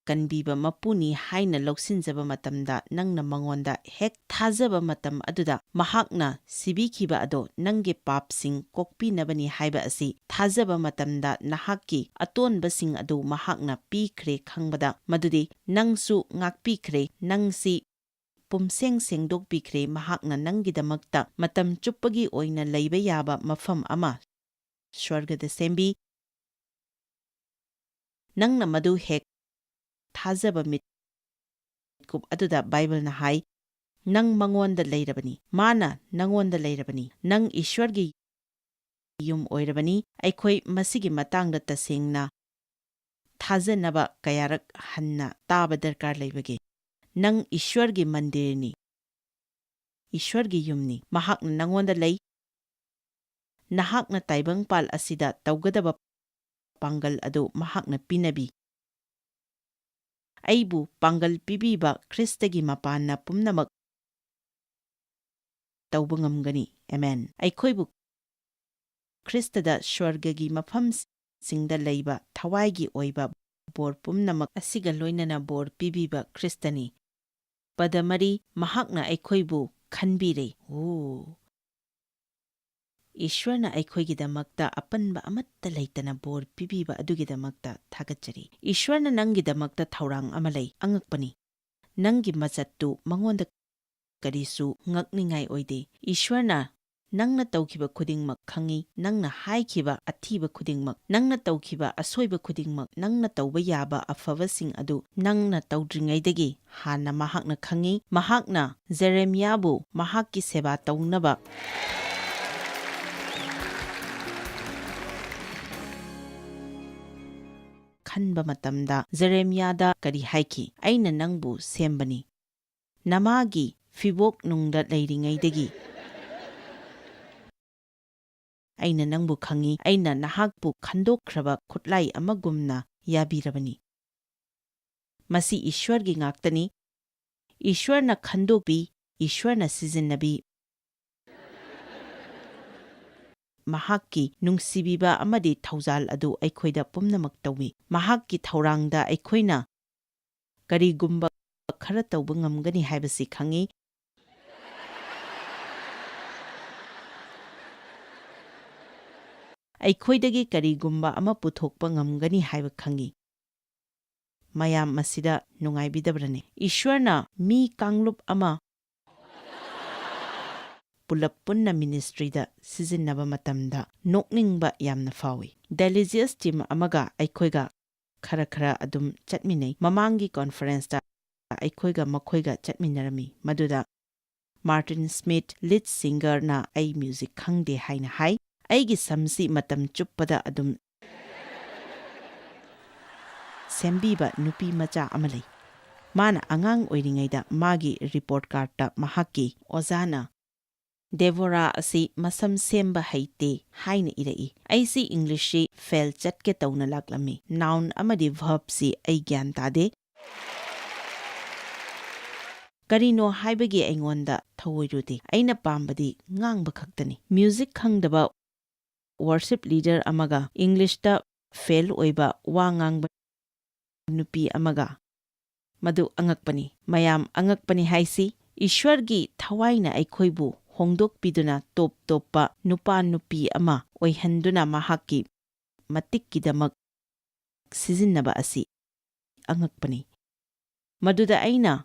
ꯀꯟꯕꯤꯕ ꯃꯄꯨꯅꯤ ꯍꯥꯏꯅ ꯂꯧꯁꯤꯟꯖꯕ ꯃꯇꯝꯗ, ꯅꯪꯅ ꯃꯉꯣꯟꯗ ꯍꯦꯛ ꯊꯥꯖꯕ ꯃꯇꯝ ꯑꯗꯨꯗ, ꯃꯍꯥꯛꯅ ꯁꯤꯕꯤꯈꯤꯕ ꯑꯗꯣ ꯅꯪꯒꯤ ꯄꯥꯞꯁꯤꯡ ꯀꯣꯛꯄꯤꯅꯕꯅꯤ ꯍꯥꯏꯕ ꯑꯁꯤ ꯊꯥꯖꯕ ꯃꯇꯝꯗ, ꯅꯍꯥꯛꯀꯤ ꯑꯇꯣꯟꯕꯁꯤꯡ ꯑꯗꯨ ꯃꯍꯥꯛꯅ ꯄꯤꯈ꯭ꯔꯦ ꯈꯪꯕꯗ, ꯃꯗꯨꯗꯤ ꯅꯪꯁꯨ ꯉꯥꯛꯄꯤꯈ꯭ꯔꯦ, ꯅꯪꯁꯤ ꯄꯨꯝꯁꯦꯡ ꯁꯦꯡꯗꯣꯛꯄꯤꯈ꯭ꯔꯦ, ꯃꯍꯥꯛꯅ ꯅꯪꯒꯤꯗꯃꯛꯇ ꯃꯇꯝ ꯆꯨꯞꯄꯒꯤ ꯑꯣꯏꯅ ꯂꯩꯕ ꯌꯥꯕ ꯃꯐꯝ ꯑꯃ ꯁ꯭ꯋꯔꯒꯗ ꯁꯦꯝꯕꯤ꯫ ꯅꯪꯅ ꯃꯗꯨ ꯍꯦꯛ ꯊꯥꯖꯕ ꯃꯤꯠꯀꯨꯞ ꯑꯗꯨꯗ, ꯕꯥꯏꯕꯜꯅ ꯍꯥꯏ, "ꯅꯪ ꯃꯉꯣꯟꯗ ꯂꯩꯔꯕꯅꯤ, ꯃꯥꯅ ꯅꯉꯣꯟꯗ ꯂꯩꯔꯕꯅꯤ, ꯅꯪ ꯏꯁ꯭ꯋꯔꯒꯤ ꯌꯨꯝ ꯑꯣꯏꯔꯕꯅꯤ꯫" ꯑꯩꯈꯣꯏ ꯃꯁꯤꯒꯤ ꯃꯇꯥꯡꯗ ꯇꯁꯦꯡꯅ ꯊꯥꯖꯅꯕ ꯀꯌꯥꯔꯛ ꯍꯟꯅ ꯇꯥꯕ ꯗꯔꯀꯥꯔ ꯂꯩꯕꯒꯦ? ꯅꯪ ꯏꯁ꯭ꯋꯔꯒꯤ ꯃꯟꯗꯤꯔꯅꯤ, ꯏꯁ꯭ꯋꯔꯒꯤ ꯌꯨꯝꯅꯤ꯫ ꯃꯍꯥꯛꯅ ꯅꯉꯣꯟꯗ ꯂꯩ꯫ ꯅꯍꯥꯛꯅ ꯇꯥꯏꯕꯪꯄꯥꯜ ꯑꯁꯤꯗ ꯇꯧꯒꯗꯕ ꯄꯥꯡꯒꯜ ꯑꯗꯨ ꯃꯍꯥꯛꯅ ꯄꯤꯅꯕꯤ꯫ ꯑꯩꯕꯨ ꯄꯥꯡꯒꯜ ꯄꯤꯕꯤꯕ ꯈ꯭ꯔꯤꯁꯇꯒꯤ ꯃꯄꯥꯟꯅ ꯄꯨꯝꯅꯃꯛ ꯇꯧꯕ ꯉꯝꯒꯅꯤ꯫ ꯑꯦꯃꯦꯟ꯫ ꯑꯩꯈꯣꯏꯕꯨ ꯈ꯭ꯔꯤꯁꯇꯗ ꯁ꯭ꯋꯔꯒꯒꯤ ꯃꯐꯝꯁꯤꯡꯗ ꯂꯩꯕ ꯊꯋꯥꯏꯒꯤ ꯑꯣꯏꯕ ꯕꯣꯔ ꯄꯨꯝꯅꯃꯛ ꯑꯁꯤꯒ ꯂꯣꯏꯅꯅ ꯕꯣꯔ ꯄꯤꯕꯤꯕ ꯈ꯭ꯔꯤꯁꯇꯅꯤ꯫ ꯄꯗ ꯃꯔꯤ, ꯃꯍꯥꯛꯅ ꯑꯩꯈꯣꯏꯕꯨ ꯈꯟꯕꯤꯔꯦ꯫ ꯑꯣ! ꯏꯁ꯭ꯋꯔꯅ ꯑꯩꯈꯣꯏꯒꯤꯗꯃꯛꯇ ꯑꯄꯟꯕ ꯑꯃꯠꯇ ꯂꯩꯇꯅ ꯕꯣꯔ ꯄꯤꯕꯤꯕ ꯑꯗꯨꯒꯤꯗꯃꯛꯇ ꯊꯥꯒꯠꯆꯔꯤ꯫ ꯏꯁ꯭ꯋꯔꯅ ꯅꯪꯒꯤꯗꯃꯛꯇ ꯊꯧꯔꯥꯡ ꯑꯃ ꯂꯩ꯫ ꯑꯉꯛꯄꯅꯤ꯫ ꯅꯪꯒꯤ ꯃꯆꯠꯇꯨ ꯃꯉꯣꯟꯗ ꯀꯔꯤꯁꯨ ꯉꯛꯅꯤꯡꯉꯥꯏ ꯑꯣꯏꯗꯦ꯫ ꯏꯁ꯭ꯋꯔꯅ ꯅꯪꯅ ꯇꯧꯈꯤꯕ ꯈꯨꯗꯤꯡꯃꯛ ꯈꯪꯏ, ꯅꯪꯅ ꯍꯥꯏꯈꯤꯕ ꯑꯊꯤꯕ ꯈꯨꯗꯤꯡꯃꯛ, ꯅꯪꯅ ꯇꯧꯈꯤꯕ ꯑꯁꯣꯏꯕ ꯈꯨꯗꯤꯡꯃꯛ, ꯅꯪꯅ ꯇꯧꯕ ꯌꯥꯕ ꯑꯐꯕꯁꯤꯡ ꯑꯗꯨ ꯅꯪꯅ ꯇꯧꯗ꯭ꯔꯤꯉꯩꯗꯒꯤ ꯍꯥꯟꯅ ꯃꯍꯥꯛꯅ ꯈꯪꯏ꯫ ꯃꯍꯥꯛꯅ ꯖꯦꯔꯦꯃꯤꯌꯥꯕꯨ ꯃꯍꯥꯛꯀꯤ ꯁꯦꯕꯥ ꯇꯧꯅꯕ ꯈꯟꯕ ꯃꯇꯝꯗ ꯖꯦꯔꯦꯃꯤꯌꯥꯗ ꯀꯔꯤ ꯍꯥꯏꯈꯤ? "ꯑꯩꯅ ꯅꯪꯕꯨ ꯁꯦꯝꯕꯅꯤ꯫ ꯅꯃꯥꯒꯤ ꯐꯤꯕꯣꯛ ꯅꯨꯡꯗ ꯂꯩꯔꯤꯉꯩꯗꯒꯤ ꯑꯩꯅ ꯅꯪꯕꯨ ꯈꯪꯏ꯫ ꯑꯩꯅ ꯅꯍꯥꯛꯄꯨ ꯈꯟꯗꯣꯛꯈ꯭ꯔꯕ ꯈꯨꯠꯂꯥꯏ ꯑꯃꯒꯨꯝꯅ ꯌꯥꯕꯤꯔꯕꯅꯤ꯫" ꯃꯁꯤ ꯏꯁ꯭ꯋꯔꯒꯤ ꯉꯥꯛꯇꯅꯤ꯫ ꯏꯁ꯭ꯋꯔꯅ ꯈꯟꯗꯣꯛꯄꯤ, ꯏꯁ꯭ꯋꯔꯅ ꯁꯤꯖꯤꯟꯅꯕꯤ꯫ ꯃꯍꯥꯛꯀꯤ ꯅꯨꯡꯁꯤꯕꯤꯕ ꯑꯃꯗꯤ ꯊꯧꯖꯥꯜ ꯑꯗꯨ ꯑꯩꯈꯣꯏꯗ ꯄꯨꯝꯅꯃꯛ ꯇꯧꯏ꯫ ꯃꯍꯥꯛꯀꯤ ꯊꯧꯔꯥꯡꯗ ꯑꯩꯈꯣꯏꯅ ꯀꯔꯤꯒꯨꯝꯕ ꯈꯔ ꯇꯧꯕ ꯉꯝꯒꯅꯤ ꯍꯥꯏꯕꯁꯤ ꯈꯪꯏ꯫ ꯑꯩꯈꯣꯏꯗꯒꯤ ꯀꯔꯤꯒꯨꯝꯕ ꯑꯃ ꯄꯨꯊꯣꯛꯄ ꯉꯝꯒꯅꯤ ꯍꯥꯏꯕ ꯈꯪꯏ꯫ ꯃꯌꯥꯝ ꯃꯁꯤꯗ ꯅꯨꯡꯉꯥꯏꯕꯤꯗꯕ꯭ꯔꯅꯦ? ꯏꯁ꯭ꯋꯔꯅ ꯃꯤ ꯀꯥꯡꯂꯨꯞ ꯑꯃ ꯄꯨꯂꯞ ꯄꯨꯟꯅ ꯃꯤꯅꯤꯁꯇ꯭ꯔꯤꯗ ꯁꯤꯖꯤꯟꯅꯕ ꯃꯇꯝꯗ ꯅꯣꯛꯅꯤꯡꯕ ꯌꯥꯝꯅ ꯐꯥꯎꯏ꯫ ꯗꯦꯂꯤꯖꯤꯌꯁ ꯇꯤꯝ ꯑꯃꯒ ꯑꯩꯈꯣꯏꯒ ꯈꯔ ꯈꯔ ꯑꯗꯨꯝ ꯆꯠꯃꯤꯟꯅꯩ꯫ ꯃꯃꯥꯡꯒꯤ ꯀꯣꯟꯐꯔꯦꯟꯁꯇ ꯑꯩꯈꯣꯏꯒ ꯃꯈꯣꯏꯒ ꯆꯠꯃꯤꯟꯅꯔꯝꯃꯤ, ꯃꯗꯨꯗ ꯃꯥꯔꯇꯤꯟ ꯁ꯭ꯃꯤꯠ, ꯂꯤꯗ ꯁꯤꯡꯒꯔꯅ ꯑꯩ ꯃ꯭ꯌꯨꯖꯤꯛ ꯈꯪꯗꯦ ꯍꯥꯏꯅ ꯍꯥꯏ꯫ ꯑꯩꯒꯤ ꯁꯝꯁꯤ ꯃꯇꯝ ꯆꯨꯞꯄꯗ ꯑꯗꯨꯝ ꯁꯦꯝꯕꯤꯕ ꯅꯨꯄꯤ ꯃꯆꯥ ꯑꯃ ꯂꯩ꯫ ꯃꯥꯅ ꯑꯉꯥꯡ ꯑꯣꯏꯔꯤꯉꯩꯗ ꯃꯥꯒꯤ ꯔꯤꯄꯣꯔꯠ ꯀꯥꯔꯠꯇ ꯃꯍꯥꯛꯀꯤ ꯑꯣꯖꯥꯅ "ꯗꯦꯕꯣꯔꯥ ꯑꯁꯤ ꯃꯁꯝ ꯁꯦꯝꯕ ꯍꯩꯇꯦ" ꯍꯥꯏꯅ ꯏꯔꯛꯏ꯫ ꯑꯩꯁꯤ ꯏꯪꯂꯤꯁꯁꯤ ꯐꯦꯜ ꯆꯠꯀꯦ ꯇꯧꯅ ꯂꯥꯛꯂꯝꯃꯤ꯫ ꯅꯥꯎꯟ ꯑꯃꯗꯤ ꯚꯔꯕꯁꯤ ꯑꯩ ꯒ꯭ꯌꯥꯟ ꯇꯥꯗꯦ꯫ ꯀꯔꯤꯅꯣ ꯍꯥꯏꯕꯒꯤ ꯑꯩꯉꯣꯟꯗ ꯊꯧꯑꯣꯏꯔꯨꯗꯦ꯫ ꯑꯩꯅ ꯄꯥꯝꯕꯗꯤ ꯉꯥꯡꯕ ꯈꯛꯇꯅꯤ꯫ ꯃ꯭ꯌꯨꯖꯤꯛ ꯈꯪꯗꯕ ꯋꯔꯁꯤꯞ ꯂꯤꯗꯔ ꯑꯃꯒ ꯏꯪꯂꯤꯁꯇ ꯐꯦꯜ ꯑꯣꯏꯕ ꯋꯥ ꯉꯥꯡꯕ ꯅꯨꯄꯤ ꯑꯃꯒ꯫ ꯃꯗꯨ ꯑꯉꯛꯄꯅꯤ꯫ ꯃꯌꯥꯝ, ꯑꯉꯛꯄꯅꯤ ꯍꯥꯏꯁꯤ ꯏꯁ꯭ꯋꯔꯒꯤ ꯊꯋꯥꯏꯅ ꯑꯩꯈꯣꯏꯕꯨ ꯍꯣꯡꯗꯣꯛꯄꯤꯗꯨꯅ ꯇꯣꯞ ꯇꯣꯞꯄ ꯅꯨꯄꯥ ꯅꯨꯄꯤ ꯑꯃ ꯑꯣꯏꯍꯟꯗꯨꯅ ꯃꯍꯥꯛꯀꯤ ꯃꯇꯤꯛꯀꯤꯗꯃꯛ ꯁꯤꯖꯤꯟꯅꯕ ꯑꯁꯤ ꯑꯉꯛꯄꯅꯤ꯫ ꯃꯗꯨꯗ ꯑꯩꯅ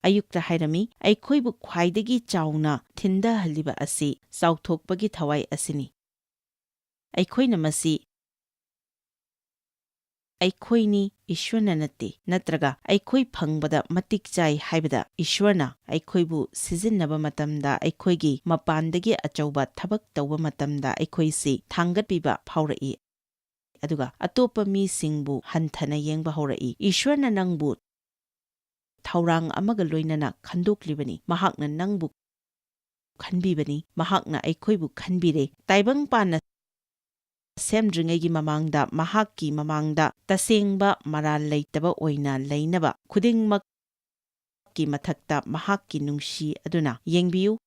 ꯑꯌꯨꯛꯇ ꯍꯥꯏꯔꯝꯃꯤ, "ꯑꯩꯈꯣꯏꯕꯨ ꯈ꯭ꯋꯥꯏꯗꯒꯤ ꯆꯥꯎꯅ ꯊꯤꯟꯊꯍꯜꯂꯤꯕ ꯑꯁꯤ ꯆꯥꯎꯊꯣꯛꯄꯒꯤ ꯊꯋꯥꯏ ꯑꯁꯤꯅꯤ꯫ ꯑꯩꯈꯣꯏꯅ ꯃꯁꯤ, ꯑꯩꯈꯣꯏꯅꯤ, ꯏꯁ꯭ꯋꯔꯅ ꯅꯠꯇꯦ, ꯅꯠꯇ꯭ꯔꯒ ꯑꯩꯈꯣꯏ ꯐꯪꯕꯗ ꯃꯇꯤꯛ ꯆꯥꯏ ꯍꯥꯏꯕꯗ ꯏꯁ꯭ꯋꯔꯅ ꯑꯩꯈꯣꯏꯕꯨ ꯁꯤꯖꯤꯟꯅꯕ ꯃꯇꯝꯗ ꯑꯩꯈꯣꯏꯒꯤ ꯃꯄꯥꯟꯗꯒꯤ ꯑꯆꯧꯕ ꯊꯕꯛ ꯇꯧꯕ ꯃꯇꯝꯗ ꯑꯩꯈꯣꯏꯁꯤ ꯊꯥꯡꯒꯠꯄꯤꯕ ꯐꯥꯎꯔꯛꯏ꯫ ꯑꯗꯨꯒ ꯑꯇꯣꯞꯄ ꯃꯤꯁꯤꯡꯕꯨ ꯍꯟꯊꯅ ꯌꯦꯡꯕ ꯍꯧꯔꯛꯏ꯫ ꯏꯁ꯭ꯋꯔꯅ ꯅꯪꯕꯨ ꯊꯧꯔꯥꯡ ꯑꯃꯒ ꯂꯣꯏꯅꯅ ꯈꯟꯗꯣꯛꯂꯤꯕꯅꯤ꯫ ꯃꯍꯥꯛꯅ ꯅꯪꯕꯨ ꯈꯟꯕꯤꯕꯅꯤ꯫ ꯃꯍꯥꯛꯅ ꯑꯩꯈꯣꯏꯕꯨ ꯈꯟꯕꯤꯔꯦ꯫ ꯇꯥꯏꯕꯪꯄꯥꯟꯅ ꯁꯦꯝꯗ꯭ꯔꯤꯉꯩꯒꯤ ꯃꯃꯥꯡꯗ, ꯃꯍꯥꯛꯀꯤ ꯃꯃꯥꯡꯗ ꯇꯁꯦꯡꯕ ꯃꯔꯥꯜ ꯂꯩꯇꯕ ꯑꯣꯏꯅ ꯂꯩꯅꯕ ꯈꯨꯗꯤꯡꯃꯛꯀꯤ ꯃꯊꯛꯇ ꯃꯍꯥꯛꯀꯤ ꯅꯨꯡꯁꯤ ꯑꯗꯨꯅ ꯌꯦꯡꯕꯤꯌꯨ꯫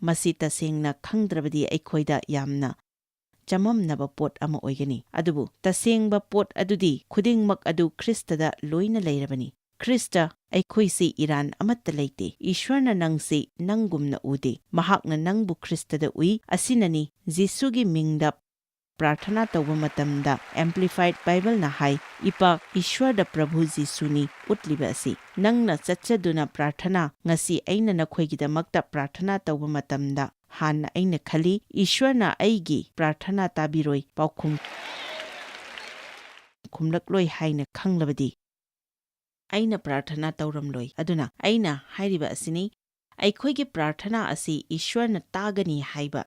ꯃꯁꯤ ꯇꯁꯦꯡꯅ ꯈꯪꯗ꯭ꯔꯕꯗꯤ ꯑꯩꯈꯣꯏꯗ ꯌꯥꯝꯅ ꯆꯃꯝꯅꯕ ꯄꯣꯠ ꯑꯃ ꯑꯣꯏꯒꯅꯤ꯫ ꯑꯗꯨꯕꯨ ꯇꯁꯦꯡꯕ ꯄꯣꯠ ꯑꯗꯨꯗꯤ ꯈꯨꯗꯤꯡꯃꯛ ꯑꯗꯨ ꯈ꯭ꯔꯤꯁꯇꯗ ꯂꯣꯏꯅ ꯂꯩꯔꯕꯅꯤ꯫ ꯈ꯭ꯔꯤꯁꯇ ꯑꯩꯈꯣꯏꯁꯤ ꯏꯔꯥꯟ ꯑꯃꯠꯇ ꯂꯩꯇꯦ꯫ ꯏꯁ꯭ꯋꯔꯅ ꯅꯪꯁꯤ ꯅꯪꯒꯨꯝꯅ ꯎꯗꯦ꯫ ꯃꯍꯥꯛꯅ ꯅꯪꯕꯨ ꯈ꯭ꯔꯤꯁꯇꯗ ꯎꯏ꯫ ꯑꯁꯤꯅꯅꯤ ꯖꯤꯁꯨꯒꯤ ꯃꯤꯡꯗ ꯄ꯭ꯔꯥꯔꯊꯅꯥ ꯇꯧꯕ ꯃꯇꯝꯗ ꯑꯦꯝꯄ꯭ꯂꯤꯐꯥꯏꯗ ꯕꯥꯏꯕꯜꯅ ꯍꯥꯏ, "ꯏꯄꯥ ꯏꯁ꯭ꯋꯔꯗ ꯄ꯭ꯔꯚꯨ ꯖꯤꯁꯨꯅꯤ" ꯎꯠꯂꯤꯕ ꯑꯁꯤ꯫ ꯅꯪꯅ ꯆꯠꯆꯗꯨꯅ ꯄ꯭ꯔꯥꯔꯊꯅꯥ, "ꯉꯁꯤ ꯑꯩꯅ ꯅꯈꯣꯏꯒꯤꯗꯃꯛꯇ ꯄ꯭ꯔꯥꯔꯊꯅꯥ ꯇꯧꯕ ꯃꯇꯝꯗ ꯍꯥꯟꯅ ꯑꯩꯅ ꯈꯜꯂꯤ, ꯏꯁ꯭ꯋꯔꯅ ꯑꯩꯒꯤ ꯄ꯭ꯔꯥꯔꯊꯅꯥ ꯇꯥꯕꯤꯔꯣꯏ, ꯄꯥꯎꯈꯨꯝ ꯈꯨꯝꯂꯛꯂꯣꯏ ꯍꯥꯏꯅ ꯈꯪꯂꯕꯗꯤ ꯑꯩꯅ ꯄ꯭ꯔꯥꯔꯊꯅꯥ ꯇꯧꯔꯝꯂꯣꯏ꯫ ꯑꯗꯨꯅ ꯑꯩꯅ ꯍꯥꯏꯔꯤꯕ ꯑꯁꯤꯅꯤ, ꯑꯩꯈꯣꯏꯒꯤ ꯄ꯭ꯔꯥꯔꯊꯅꯥ ꯑꯁꯤ ꯏꯁ꯭ꯋꯔꯅ ꯇꯥꯒꯅꯤ ꯍꯥꯏꯕ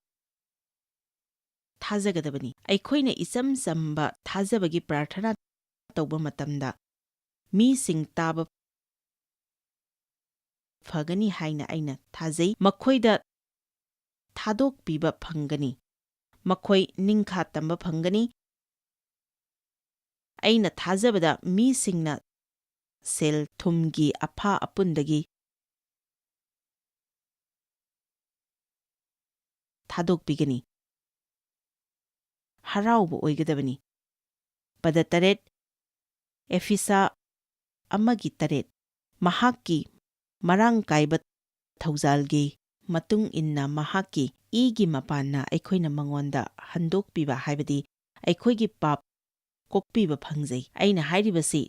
ꯊꯥꯖꯒꯗꯕꯅꯤ꯫ ꯑꯩꯈꯣꯏꯅ ꯏꯆꯝ ꯆꯝꯕ ꯊꯥꯖꯕꯒꯤ ꯄ꯭ꯔꯥꯔꯊꯅꯥ ꯇꯧꯕ ꯃꯇꯝꯗ ꯃꯤꯁꯤꯡ ꯇꯥꯕ ꯐꯒꯅꯤ ꯍꯥꯏꯅ ꯑꯩꯅ ꯊꯥꯖꯩ꯫ ꯃꯈꯣꯏꯗ ꯊꯥꯗꯣꯛꯄꯤꯕ ꯐꯪꯒꯅꯤ꯫ ꯃꯈꯣꯏ ꯅꯤꯡꯈꯥ ꯇꯝꯕ ꯐꯪꯒꯅꯤ꯫ ꯑꯩꯅ ꯊꯥꯖꯕꯗ ꯃꯤꯁꯤꯡꯅ ꯁꯦꯜ ꯊꯨꯝꯒꯤ ꯑꯐ ꯑꯄꯨꯟꯗꯒꯤ ꯊꯥꯗꯣꯛꯄꯤꯒꯅꯤ꯫ ꯍꯔꯥꯎꯕ ꯑꯣꯏꯒꯗꯕꯅꯤ꯫ ꯄꯗ ꯇꯔꯦꯠ, ꯑꯦꯐꯤꯁꯥ ꯑꯃꯒꯤ ꯇꯔꯦꯠ꯫ ꯃꯍꯥꯛꯀꯤ ꯃꯔꯥꯡ ꯀꯥꯏꯕ ꯊꯧꯖꯥꯜꯒꯤ ꯃꯇꯨꯡ ꯏꯟꯅ ꯃꯍꯥꯛꯀꯤ ꯏꯒꯤ ꯃꯄꯥꯟꯅ ꯑꯩꯈꯣꯏꯅ ꯃꯉꯣꯟꯗ ꯍꯟꯗꯣꯛꯄꯤꯕ, ꯍꯥꯏꯕꯗꯤ ꯑꯩꯈꯣꯏꯒꯤ ꯄꯥꯞ ꯀꯣꯛꯄꯤꯕ ꯐꯪꯖꯩ꯫ ꯑꯩꯅ ꯍꯥꯏꯔꯤꯕꯁꯤ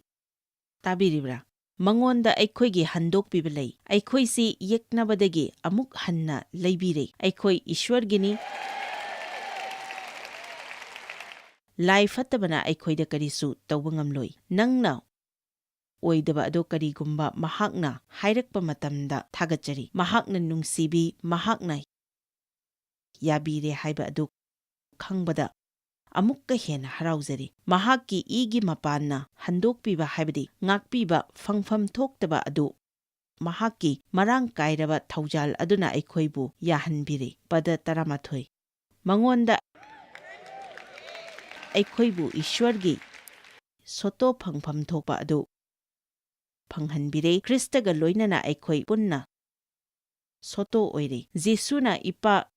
ꯇꯥꯕꯤꯔꯤꯕ꯭ꯔꯥ? ꯃꯉꯣꯟꯗ ꯑꯩꯈꯣꯏꯒꯤ ꯍꯟꯗꯣꯛꯄꯤꯕ ꯂꯩ꯫ ꯑꯩꯈꯣꯏꯁꯤ ꯌꯦꯛꯅꯕꯗꯒꯤ ꯑꯃꯨꯛ ꯍꯟꯅ ꯂꯩꯕꯤꯔꯦ꯫ ꯑꯩꯈꯣꯏ ꯏꯁ꯭ꯋꯔꯒꯤꯅꯤ꯫ ꯂꯥꯏ ꯐꯠꯇꯕꯅ ꯑꯩꯈꯣꯏꯗ ꯀꯔꯤꯁꯨ ꯇꯧꯕ ꯉꯝꯂꯣꯏ꯫ ꯅꯪꯅ ꯑꯣꯏꯗꯕ ꯑꯗꯨ ꯀꯔꯤꯒꯨꯝꯕ ꯃꯍꯥꯛꯅ ꯍꯥꯏꯔꯛꯄ ꯃꯇꯝꯗ ꯊꯥꯒꯠꯆꯔꯤ꯫ ꯃꯍꯥꯛꯅ ꯅꯨꯡꯁꯤꯕꯤ, ꯃꯍꯥꯛꯅ ꯌꯥꯕꯤꯔꯦ ꯍꯥꯏꯕ ꯑꯗꯨ ꯈꯪꯕꯗ ꯑꯃꯨꯛꯀ ꯍꯦꯟꯅ ꯍꯔꯥꯎꯖꯔꯤ꯫ ꯃꯍꯥꯛꯀꯤ ꯏꯒꯤ ꯃꯄꯥꯟꯅ ꯍꯟꯗꯣꯛꯄꯤꯕ ꯍꯥꯏꯕꯗꯤ ꯉꯥꯛꯄꯤꯕ ꯐꯪꯐꯝ ꯊꯣꯛꯇꯕ ꯑꯗꯨ ꯃꯍꯥꯛꯀꯤ ꯃꯔꯥꯡ ꯀꯥꯏꯔꯕ ꯊꯧꯖꯥꯜ ꯑꯗꯨꯅ ꯑꯩꯈꯣꯏꯕꯨ ꯌꯥꯍꯟꯕꯤꯔꯤ꯫ ꯄꯗ ꯇꯔꯥꯃꯥꯊꯣꯏ꯫ ꯃꯉꯣꯟꯗ ꯑꯩꯈꯣꯏꯕꯨ ꯏꯁ꯭ꯋꯔꯒꯤ ꯁꯣꯇꯣ ꯐꯪꯐꯝ ꯊꯣꯛꯄ ꯑꯗꯨ ꯐꯪꯍꯟꯕꯤꯔꯦ꯫ ꯈ꯭ꯔꯤꯁꯇꯒ ꯂꯣꯏꯅꯅ ꯑꯩꯈꯣꯏ ꯄꯨꯟꯅ ꯁꯣꯇꯣ ꯑꯣꯏꯔꯦ꯫ ꯖꯤꯁꯨꯅ ꯏꯄꯥ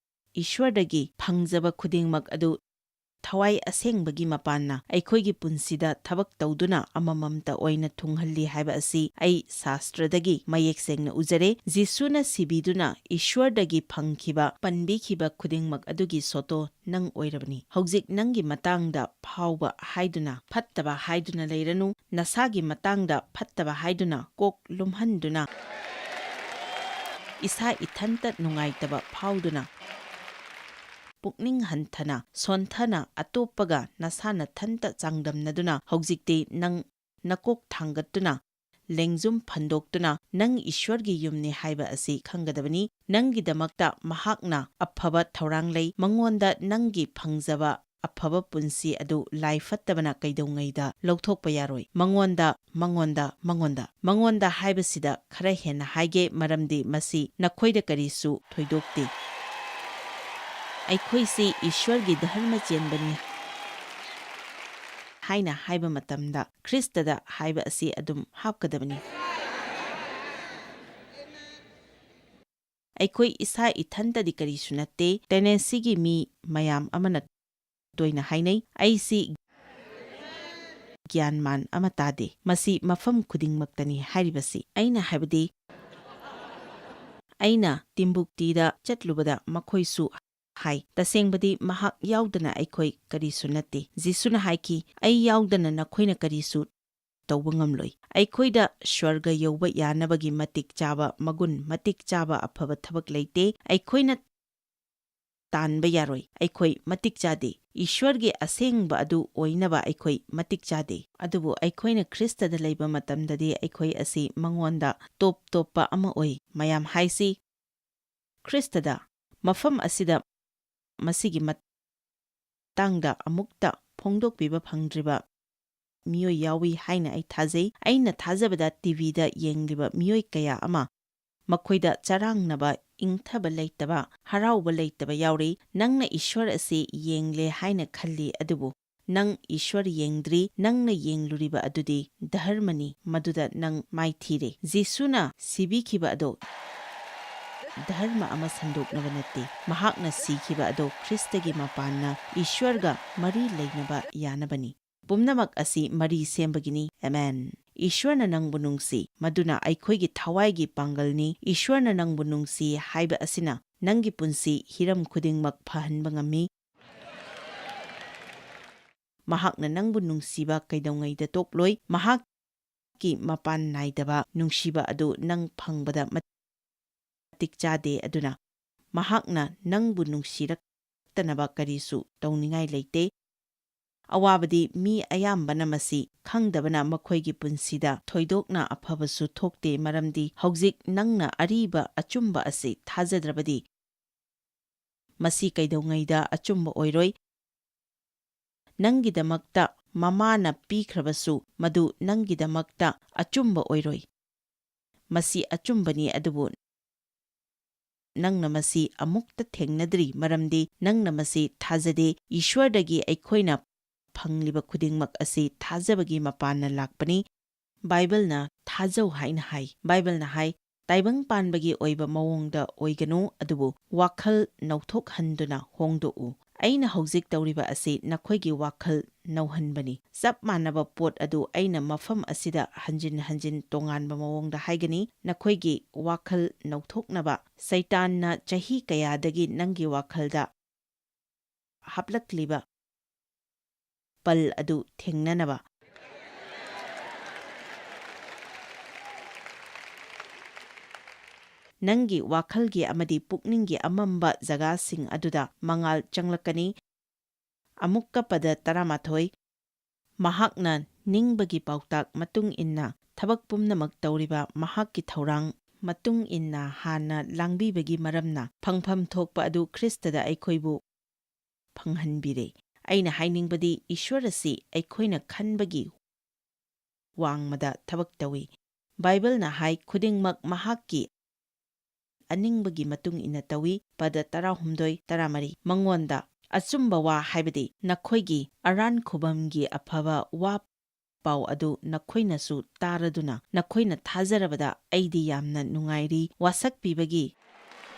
ꯏꯁ꯭ꯋꯔꯗꯒꯤ ꯐꯪꯖꯕ ꯈꯨꯗꯤꯡꯃꯛ ꯑꯗꯨ ꯊꯋꯥꯏ ꯑꯁꯦꯡꯕꯒꯤ ꯃꯄꯥꯟꯅ ꯑꯩꯈꯣꯏꯒꯤ ꯄꯨꯟꯁꯤꯗ ꯊꯕꯛ ꯇꯧꯗꯨꯅ ꯑꯃꯃꯝꯇ ꯑꯣꯏꯅ ꯊꯨꯡꯍꯜꯂꯤ ꯍꯥꯏꯕ ꯑꯁꯤ ꯑꯩ ꯁꯥꯁꯇ꯭ꯔꯗꯒꯤ ꯃꯌꯦꯛ ꯁꯦꯡꯅ ꯎꯖꯔꯦ꯫ ꯖꯤꯁꯨꯅ ꯁꯤꯕꯤꯗꯨꯅ ꯏꯁ꯭ꯋꯔꯗꯒꯤ ꯐꯪꯈꯤꯕ, ꯄꯟꯕꯤꯈꯤꯕ ꯈꯨꯗꯤꯡꯃꯛ ꯑꯗꯨꯒꯤ ꯁꯣꯇꯣ ꯅꯪ ꯑꯣꯏꯔꯕꯅꯤ꯫ ꯍꯧꯖꯤꯛ ꯅꯪꯒꯤ ꯃꯇꯥꯡꯗ ꯐꯥꯎꯕ ꯍꯥꯏꯗꯨꯅ, ꯐꯠꯇꯕ ꯍꯥꯏꯗꯨꯅ ꯂꯩꯔꯅꯨ꯫ ꯅꯁꯥꯒꯤ ꯃꯇꯥꯡꯗ ꯐꯠꯇꯕ ꯍꯥꯏꯗꯨꯅ, ꯀꯣꯛ ꯂꯨꯝꯍꯟꯗꯨꯅ, ꯏꯁꯥ ꯏꯊꯟꯇ ꯅꯨꯡꯉꯥꯏꯇꯕ ꯐꯥꯎꯗꯨꯅ, ꯄꯨꯛꯅꯤꯡ ꯍꯟꯊꯅ, ꯁꯣꯟꯊꯅ, ꯑꯇꯣꯞꯄꯒ ꯅꯁꯥ ꯅꯊꯟꯇ ꯆꯥꯡꯗꯝꯅꯗꯨꯅ, ꯍꯧꯖꯤꯛꯇꯤ ꯅꯪ ꯅꯀꯣꯛ ꯊꯥꯡꯒꯠꯇꯨꯅ, ꯂꯦꯡꯖꯨꯝ ꯐꯟꯗꯣꯛꯇꯨꯅ, ꯅꯪ ꯏꯁ꯭ꯋꯔꯒꯤ ꯌꯨꯝꯅꯤ ꯍꯥꯏꯕ ꯑꯁꯤ ꯈꯪꯒꯗꯕꯅꯤ꯫ ꯅꯪꯒꯤꯗꯃꯛꯇ ꯃꯍꯥꯛꯅ ꯑꯐꯕ ꯊꯧꯔꯥꯡ ꯂꯩ꯫ ꯃꯉꯣꯟꯗ ꯅꯪꯒꯤ ꯐꯪꯖꯕ ꯑꯐꯕ ꯄꯨꯟꯁꯤ ꯑꯗꯨ ꯂꯥꯏ ꯐꯠꯇꯕꯅ ꯀꯩꯗꯧꯉꯩꯗ ꯂꯧꯊꯣꯛꯄ ꯌꯥꯔꯣꯏ꯫ ꯃꯉꯣꯟꯗ, ꯃꯉꯣꯟꯗ, ꯃꯉꯣꯟꯗ꯫ ꯃꯉꯣꯟꯗ ꯍꯥꯏꯕꯁꯤꯗ ꯈꯔ ꯍꯦꯟꯅ ꯍꯥꯏꯒꯦ, ꯃꯔꯝꯗꯤ ꯃꯁꯤ ꯅꯈꯣꯏꯗ ꯀꯔꯤꯁꯨ ꯊꯣꯏꯗꯣꯛꯇꯦ꯫ ꯑꯩꯈꯣꯏꯁꯤ ꯏꯁ꯭ꯋꯔꯒꯤ ꯙꯔꯃ ꯆꯦꯟꯕꯅꯤ ꯍꯥꯏꯅ ꯍꯥꯏꯕ ꯃꯇꯝꯗ ꯈ꯭ꯔꯤꯁꯇꯗ ꯍꯥꯏꯕ ꯑꯁꯤ ꯑꯗꯨꯝ ꯍꯥꯞꯀꯗꯕꯅꯤ꯫ ꯑꯩꯈꯣꯏ ꯏꯁꯥ ꯏꯊꯟꯇꯗꯤ ꯀꯔꯤꯁꯨ ꯅꯠꯇꯦ꯫ ꯇꯦꯅꯦꯁꯤꯒꯤ ꯃꯤ ꯃꯌꯥꯝ ꯑꯃꯅ ꯇꯣꯏꯅ ꯍꯥꯏꯅꯩ, "ꯑꯩꯁꯤ ꯒ꯭ꯌꯥꯟ ꯃꯥꯟ ꯑꯃ ꯇꯥꯗꯦ꯫ ꯃꯁꯤ ꯃꯐꯝ ꯈꯨꯗꯤꯡꯃꯛꯇꯅꯤ ꯍꯥꯏꯔꯤꯕꯁꯤ꯫" ꯑꯩꯅ ꯍꯥꯏꯕꯗꯤ, ꯑꯩꯅ ꯇꯤꯝꯕꯨꯛꯇꯤꯗ ꯆꯠꯂꯨꯕꯗ ꯃꯈꯣꯏꯁꯨ ꯍꯥꯏ, "ꯇꯁꯦꯡꯕꯗꯤ ꯃꯍꯥꯛ ꯌꯥꯎꯗꯅ ꯑꯩꯈꯣꯏ ꯀꯔꯤꯁꯨ ꯅꯠꯇꯦ꯫" ꯖꯤꯁꯨꯅ ꯍꯥꯏꯈꯤ, "ꯑꯩ ꯌꯥꯎꯗꯅ ꯅꯈꯣꯏꯅ ꯀꯔꯤꯁꯨ ꯇꯧꯕ ꯉꯝꯂꯣꯏ꯫ ꯑꯩꯈꯣꯏꯗ ꯁ꯭ꯋꯔꯒ ꯌꯧꯕ ꯌꯥꯅꯕꯒꯤ ꯃꯇꯤꯛ ꯆꯥꯕ ꯃꯒꯨꯟ, ꯃꯇꯤꯛ ꯆꯥꯕ ꯑꯐꯕ ꯊꯕꯛ ꯂꯩꯇꯦ꯫ ꯑꯩꯈꯣꯏꯅ ꯇꯥꯟꯕ ꯌꯥꯔꯣꯏ꯫ ꯑꯩꯈꯣꯏ ꯃꯇꯤꯛ ꯆꯥꯗꯦ꯫ ꯏꯁ꯭ꯋꯔꯒꯤ ꯑꯁꯦꯡꯕ ꯑꯗꯨ ꯑꯣꯏꯅꯕ ꯑꯩꯈꯣꯏ ꯃꯇꯤꯛ ꯆꯥꯗꯦ꯫ ꯑꯗꯨꯕꯨ ꯑꯩꯈꯣꯏꯅ ꯈ꯭ꯔꯤꯁꯇꯗ ꯂꯩꯕ ꯃꯇꯝꯗꯗꯤ ꯑꯩꯈꯣꯏ ꯑꯁꯤ ꯃꯉꯣꯟꯗ ꯇꯣꯞ ꯇꯣꯞꯄ ꯑꯃ ꯑꯣꯏ꯫ ꯃꯌꯥꯝ ꯍꯥꯏꯁꯤ ꯈ꯭ꯔꯤꯁꯇꯗ꯫ ꯃꯐꯝ ꯑꯁꯤꯗ ꯃꯁꯤꯒꯤ ꯃꯇꯥꯡꯗ ꯑꯃꯨꯛꯇ ꯐꯣꯡꯗꯣꯛꯄꯤꯕ ꯐꯪꯗ꯭ꯔꯤꯕ ꯃꯤꯑꯣꯏ ꯌꯥꯎꯏ ꯍꯥꯏꯅ ꯑꯩ ꯊꯥꯖꯩ꯫ ꯑꯩꯅ ꯊꯥꯖꯕꯗ ꯇꯤꯚꯤꯗ ꯌꯦꯡꯂꯤꯕ ꯃꯤꯑꯣꯏ ꯀꯌꯥ ꯑꯃ ꯃꯈꯣꯏꯗ ꯆꯔꯥꯡꯅꯕ, ꯏꯪꯊꯕ ꯂꯩꯇꯕ, ꯍꯔꯥꯎꯕ ꯂꯩꯇꯕ ꯌꯥꯎꯔꯤ꯫ ꯅꯪꯅ ꯏꯁ꯭ꯋꯔ ꯑꯁꯤ ꯌꯦꯡꯂꯦ ꯍꯥꯏꯅ ꯈꯜꯂꯤ, ꯑꯗꯨꯕꯨ ꯅꯪ ꯏꯁ꯭ꯋꯔ ꯌꯦꯡꯗ꯭ꯔꯤ꯫ ꯅꯪꯅ ꯌꯦꯡꯂꯨꯔꯤꯕ ꯑꯗꯨꯗꯤ ꯙꯔꯃꯅꯤ, ꯃꯗꯨꯗ ꯅꯪ ꯃꯥꯏꯊꯤꯔꯦ꯫ ꯖꯤꯁꯨꯅ ꯁꯤꯕꯤꯈꯤꯕ ꯑꯗꯣ ꯙꯔꯃ ꯑꯃ ꯁꯟꯗꯣꯛꯅꯕ ꯅꯠꯇꯦ꯫ ꯃꯍꯥꯛꯅ ꯁꯤꯈꯤꯕ ꯑꯗꯣ ꯈ꯭ꯔꯤꯁꯇꯒꯤ ꯃꯄꯥꯟꯅ ꯏꯁ꯭ꯋꯔꯒ ꯃꯔꯤ ꯂꯩꯅꯕ ꯌꯥꯅꯕꯅꯤ꯫ ꯄꯨꯝꯅꯃꯛ ꯑꯁꯤ ꯃꯔꯤ ꯁꯦꯝꯕꯒꯤꯅꯤ꯫ ꯑꯃꯦꯟ꯫ ꯏꯁ꯭ꯋꯔꯅ ꯅꯪꯕꯨ ꯅꯨꯡꯁꯤ, ꯃꯗꯨꯅ ꯑꯩꯈꯣꯏꯒꯤ ꯊꯋꯥꯏꯒꯤ ꯄꯥꯡꯒꯜꯅꯤ꯫ ꯏꯁ꯭ꯋꯔꯅ ꯅꯪꯕꯨ ꯅꯨꯡꯁꯤ ꯍꯥꯏꯕ ꯑꯁꯤꯅ ꯅꯪꯒꯤ ꯄꯨꯟꯁꯤ ꯍꯤꯔꯝ ꯈꯨꯗꯤꯡꯃꯛ ꯐꯍꯟꯕ ꯉꯝꯃꯤ꯫ ꯃꯍꯥꯛꯅ ꯅꯪꯕꯨ ꯅꯨꯡꯁꯤꯕ ꯀꯩꯗꯧꯉꯩꯗ ꯇꯣꯛꯂꯣꯏ꯫ ꯃꯍꯥꯛꯀꯤ ꯃꯄꯥꯟ ꯅꯥꯏꯗꯕ ꯅꯨꯡꯁꯤꯕ ꯑꯗꯨ ꯅꯪ ꯐꯪꯕꯗ ꯃꯇꯤꯛ ꯆꯥꯗꯦ, ꯑꯗꯨꯅ ꯃꯍꯥꯛꯅ ꯅꯪꯕꯨ ꯅꯨꯡꯁꯤꯔꯛꯇꯅꯕ ꯀꯔꯤꯁꯨ ꯇꯧꯅꯤꯡꯉꯥꯏ ꯂꯩꯇꯦ꯫ ꯑꯋꯥꯕꯗꯤ ꯃꯤ ꯑꯌꯥꯝꯕꯅ ꯃꯁꯤ ꯈꯪꯗꯕꯅ ꯃꯈꯣꯏꯒꯤ ꯄꯨꯟꯁꯤꯗ ꯊꯣꯏꯗꯣꯛꯅ ꯑꯐꯕꯁꯨ ꯊꯣꯛꯇꯦ, ꯃꯔꯝꯗꯤ ꯍꯧꯖꯤꯛ ꯅꯪꯅ ꯑꯔꯤꯕ ꯑꯆꯨꯝꯕ ꯑꯁꯤ ꯊꯥꯖꯗ꯭ꯔꯕꯗꯤ ꯃꯁꯤ ꯀꯩꯗꯧꯉꯩꯗ ꯑꯆꯨꯝꯕ ꯑꯣꯏꯔꯣꯏ꯫ ꯅꯪꯒꯤꯗꯃꯛꯇ ꯃꯃꯥꯅ ꯄꯤꯈ꯭ꯔꯕꯁꯨ ꯃꯗꯨ ꯅꯪꯒꯤꯗꯃꯛꯇ ꯑꯆꯨꯝꯕ ꯑꯣꯏꯔꯣꯏ꯫ ꯃꯁꯤ ꯑꯆꯨꯝꯕꯅꯤ, ꯑꯗꯨꯕꯨ ꯅꯪꯅ ꯃꯁꯤ ꯑꯃꯨꯛꯇ ꯊꯦꯡꯅꯗ꯭ꯔꯤ, ꯃꯔꯝꯗꯤ ꯅꯪꯅ ꯃꯁꯤ ꯊꯥꯖꯗꯦ꯫ ꯏꯁ꯭ꯋꯔꯗꯒꯤ ꯑꯩꯈꯣꯏꯅ ꯐꯪꯂꯤꯕ ꯈꯨꯗꯤꯡꯃꯛ ꯑꯁꯤ ꯊꯥꯖꯕꯒꯤ ꯃꯄꯥꯟꯅ ꯂꯥꯛꯄꯅꯤ꯫ ꯕꯥꯏꯕꯜꯅ ꯊꯥꯖꯧ ꯍꯥꯏꯅ ꯍꯥꯏ꯫ ꯕꯥꯏꯕꯜꯅ ꯍꯥꯏ, "ꯇꯥꯏꯕꯪ ꯄꯥꯟꯕꯒꯤ ꯑꯣꯏꯕ ꯃꯑꯣꯡꯗ ꯑꯣꯏꯒꯅꯨ, ꯑꯗꯨꯕꯨ ꯋꯥꯈꯜ ꯅꯧꯊꯣꯛꯍꯟꯗꯨꯅ ꯍꯣꯡꯗꯣꯛꯎ꯫" ꯑꯩꯅ ꯍꯧꯖꯤꯛ ꯇꯧꯔꯤꯕ ꯑꯁꯤ ꯅꯈꯣꯏꯒꯤ ꯋꯥꯈꯜ ꯅꯧꯍꯟꯕꯅꯤ꯫ ꯆꯞ ꯃꯥꯟꯅꯕ ꯄꯣꯠ ꯑꯗꯨ ꯑꯩꯅ ꯃꯐꯝ ꯑꯁꯤꯗ ꯍꯟꯖꯤꯟ ꯍꯟꯖꯤꯟ ꯇꯣꯉꯥꯟꯕ ꯃꯑꯣꯡꯗ ꯍꯥꯏꯒꯅꯤ꯫ ꯅꯈꯣꯏꯒꯤ ꯋꯥꯈꯜ ꯅꯧꯊꯣꯛꯅꯕ ꯁꯩꯇꯥꯟꯅ ꯆꯍꯤ ꯀꯌꯥꯗꯒꯤ ꯅꯪꯒꯤ ꯋꯥꯈꯜꯗ ꯍꯥꯞꯂꯛꯂꯤꯕ ꯄꯜ ꯑꯗꯨ ꯊꯦꯡꯅꯅꯕ꯫ ꯅꯪꯒꯤ ꯋꯥꯈꯜꯒꯤ ꯑꯃꯗꯤ ꯄꯨꯛꯅꯤꯡꯒꯤ ꯑꯃꯝꯕ ꯖꯒꯥꯁꯤꯡ ꯑꯗꯨꯗ ꯃꯉꯥꯜ ꯆꯪꯂꯛꯀꯅꯤ꯫ ꯑꯃꯨꯛꯀ ꯄꯗ ꯇꯔꯥꯃꯥꯊꯣꯏ, ꯃꯍꯥꯛꯅ ꯅꯤꯡꯕꯒꯤ ꯄꯥꯎꯇꯥꯛ ꯃꯇꯨꯡ ꯏꯟꯅ ꯊꯕꯛ ꯄꯨꯝꯅꯃꯛ ꯇꯧꯔꯤꯕ ꯃꯍꯥꯛꯀꯤ ꯊꯧꯔꯥꯡ ꯃꯇꯨꯡ ꯏꯟꯅ ꯍꯥꯟꯅ ꯂꯥꯡꯕꯤꯕꯒꯤ ꯃꯔꯝꯅ ꯐꯪꯐꯝ ꯊꯣꯛꯄ ꯑꯗꯨ ꯈ꯭ꯔꯤꯁꯇꯗ ꯑꯩꯈꯣꯏꯕꯨ ꯐꯪꯍꯟꯕꯤꯔꯦ꯫ ꯑꯩꯅ ꯍꯥꯏꯅꯤꯡꯕꯗꯤ ꯏꯁ꯭ꯋꯔ ꯑꯁꯤ ꯑꯩꯈꯣꯏꯅ ꯈꯟꯕꯒꯤ ꯋꯥꯡꯃꯗ ꯊꯕꯛ ꯇꯧꯏ꯫ ꯕꯥꯏꯕꯜꯅ ꯍꯥꯏ ꯈꯨꯗꯤꯡꯃꯛ ꯃꯍꯥꯛꯀꯤ ꯑꯅꯤꯡꯕꯒꯤ ꯃꯇꯨꯡ ꯏꯟꯅ ꯇꯧꯏ꯫ ꯄꯗ ꯇꯔꯥꯍꯨꯝꯗꯣꯏ, ꯇꯔꯥꯃꯔꯤ, ꯃꯉꯣꯟꯗ ꯑꯆꯨꯝꯕ ꯋꯥ ꯍꯥꯏꯕꯗꯤ ꯅꯈꯣꯏꯒꯤ ꯑꯔꯥꯟ ꯈꯨꯕꯝꯒꯤ ꯑꯐꯕ ꯋꯥ ꯄꯥꯎ ꯑꯗꯨ ꯅꯈꯣꯏꯅꯁꯨ ꯇꯥꯔꯗꯨꯅ ꯅꯈꯣꯏꯅ ꯊꯥꯖꯔꯕꯗ ꯑꯩꯗꯤ ꯌꯥꯝꯅ ꯅꯨꯡꯉꯥꯏꯔꯤ꯫ ꯋꯥꯁꯛꯄꯤꯕꯒꯤ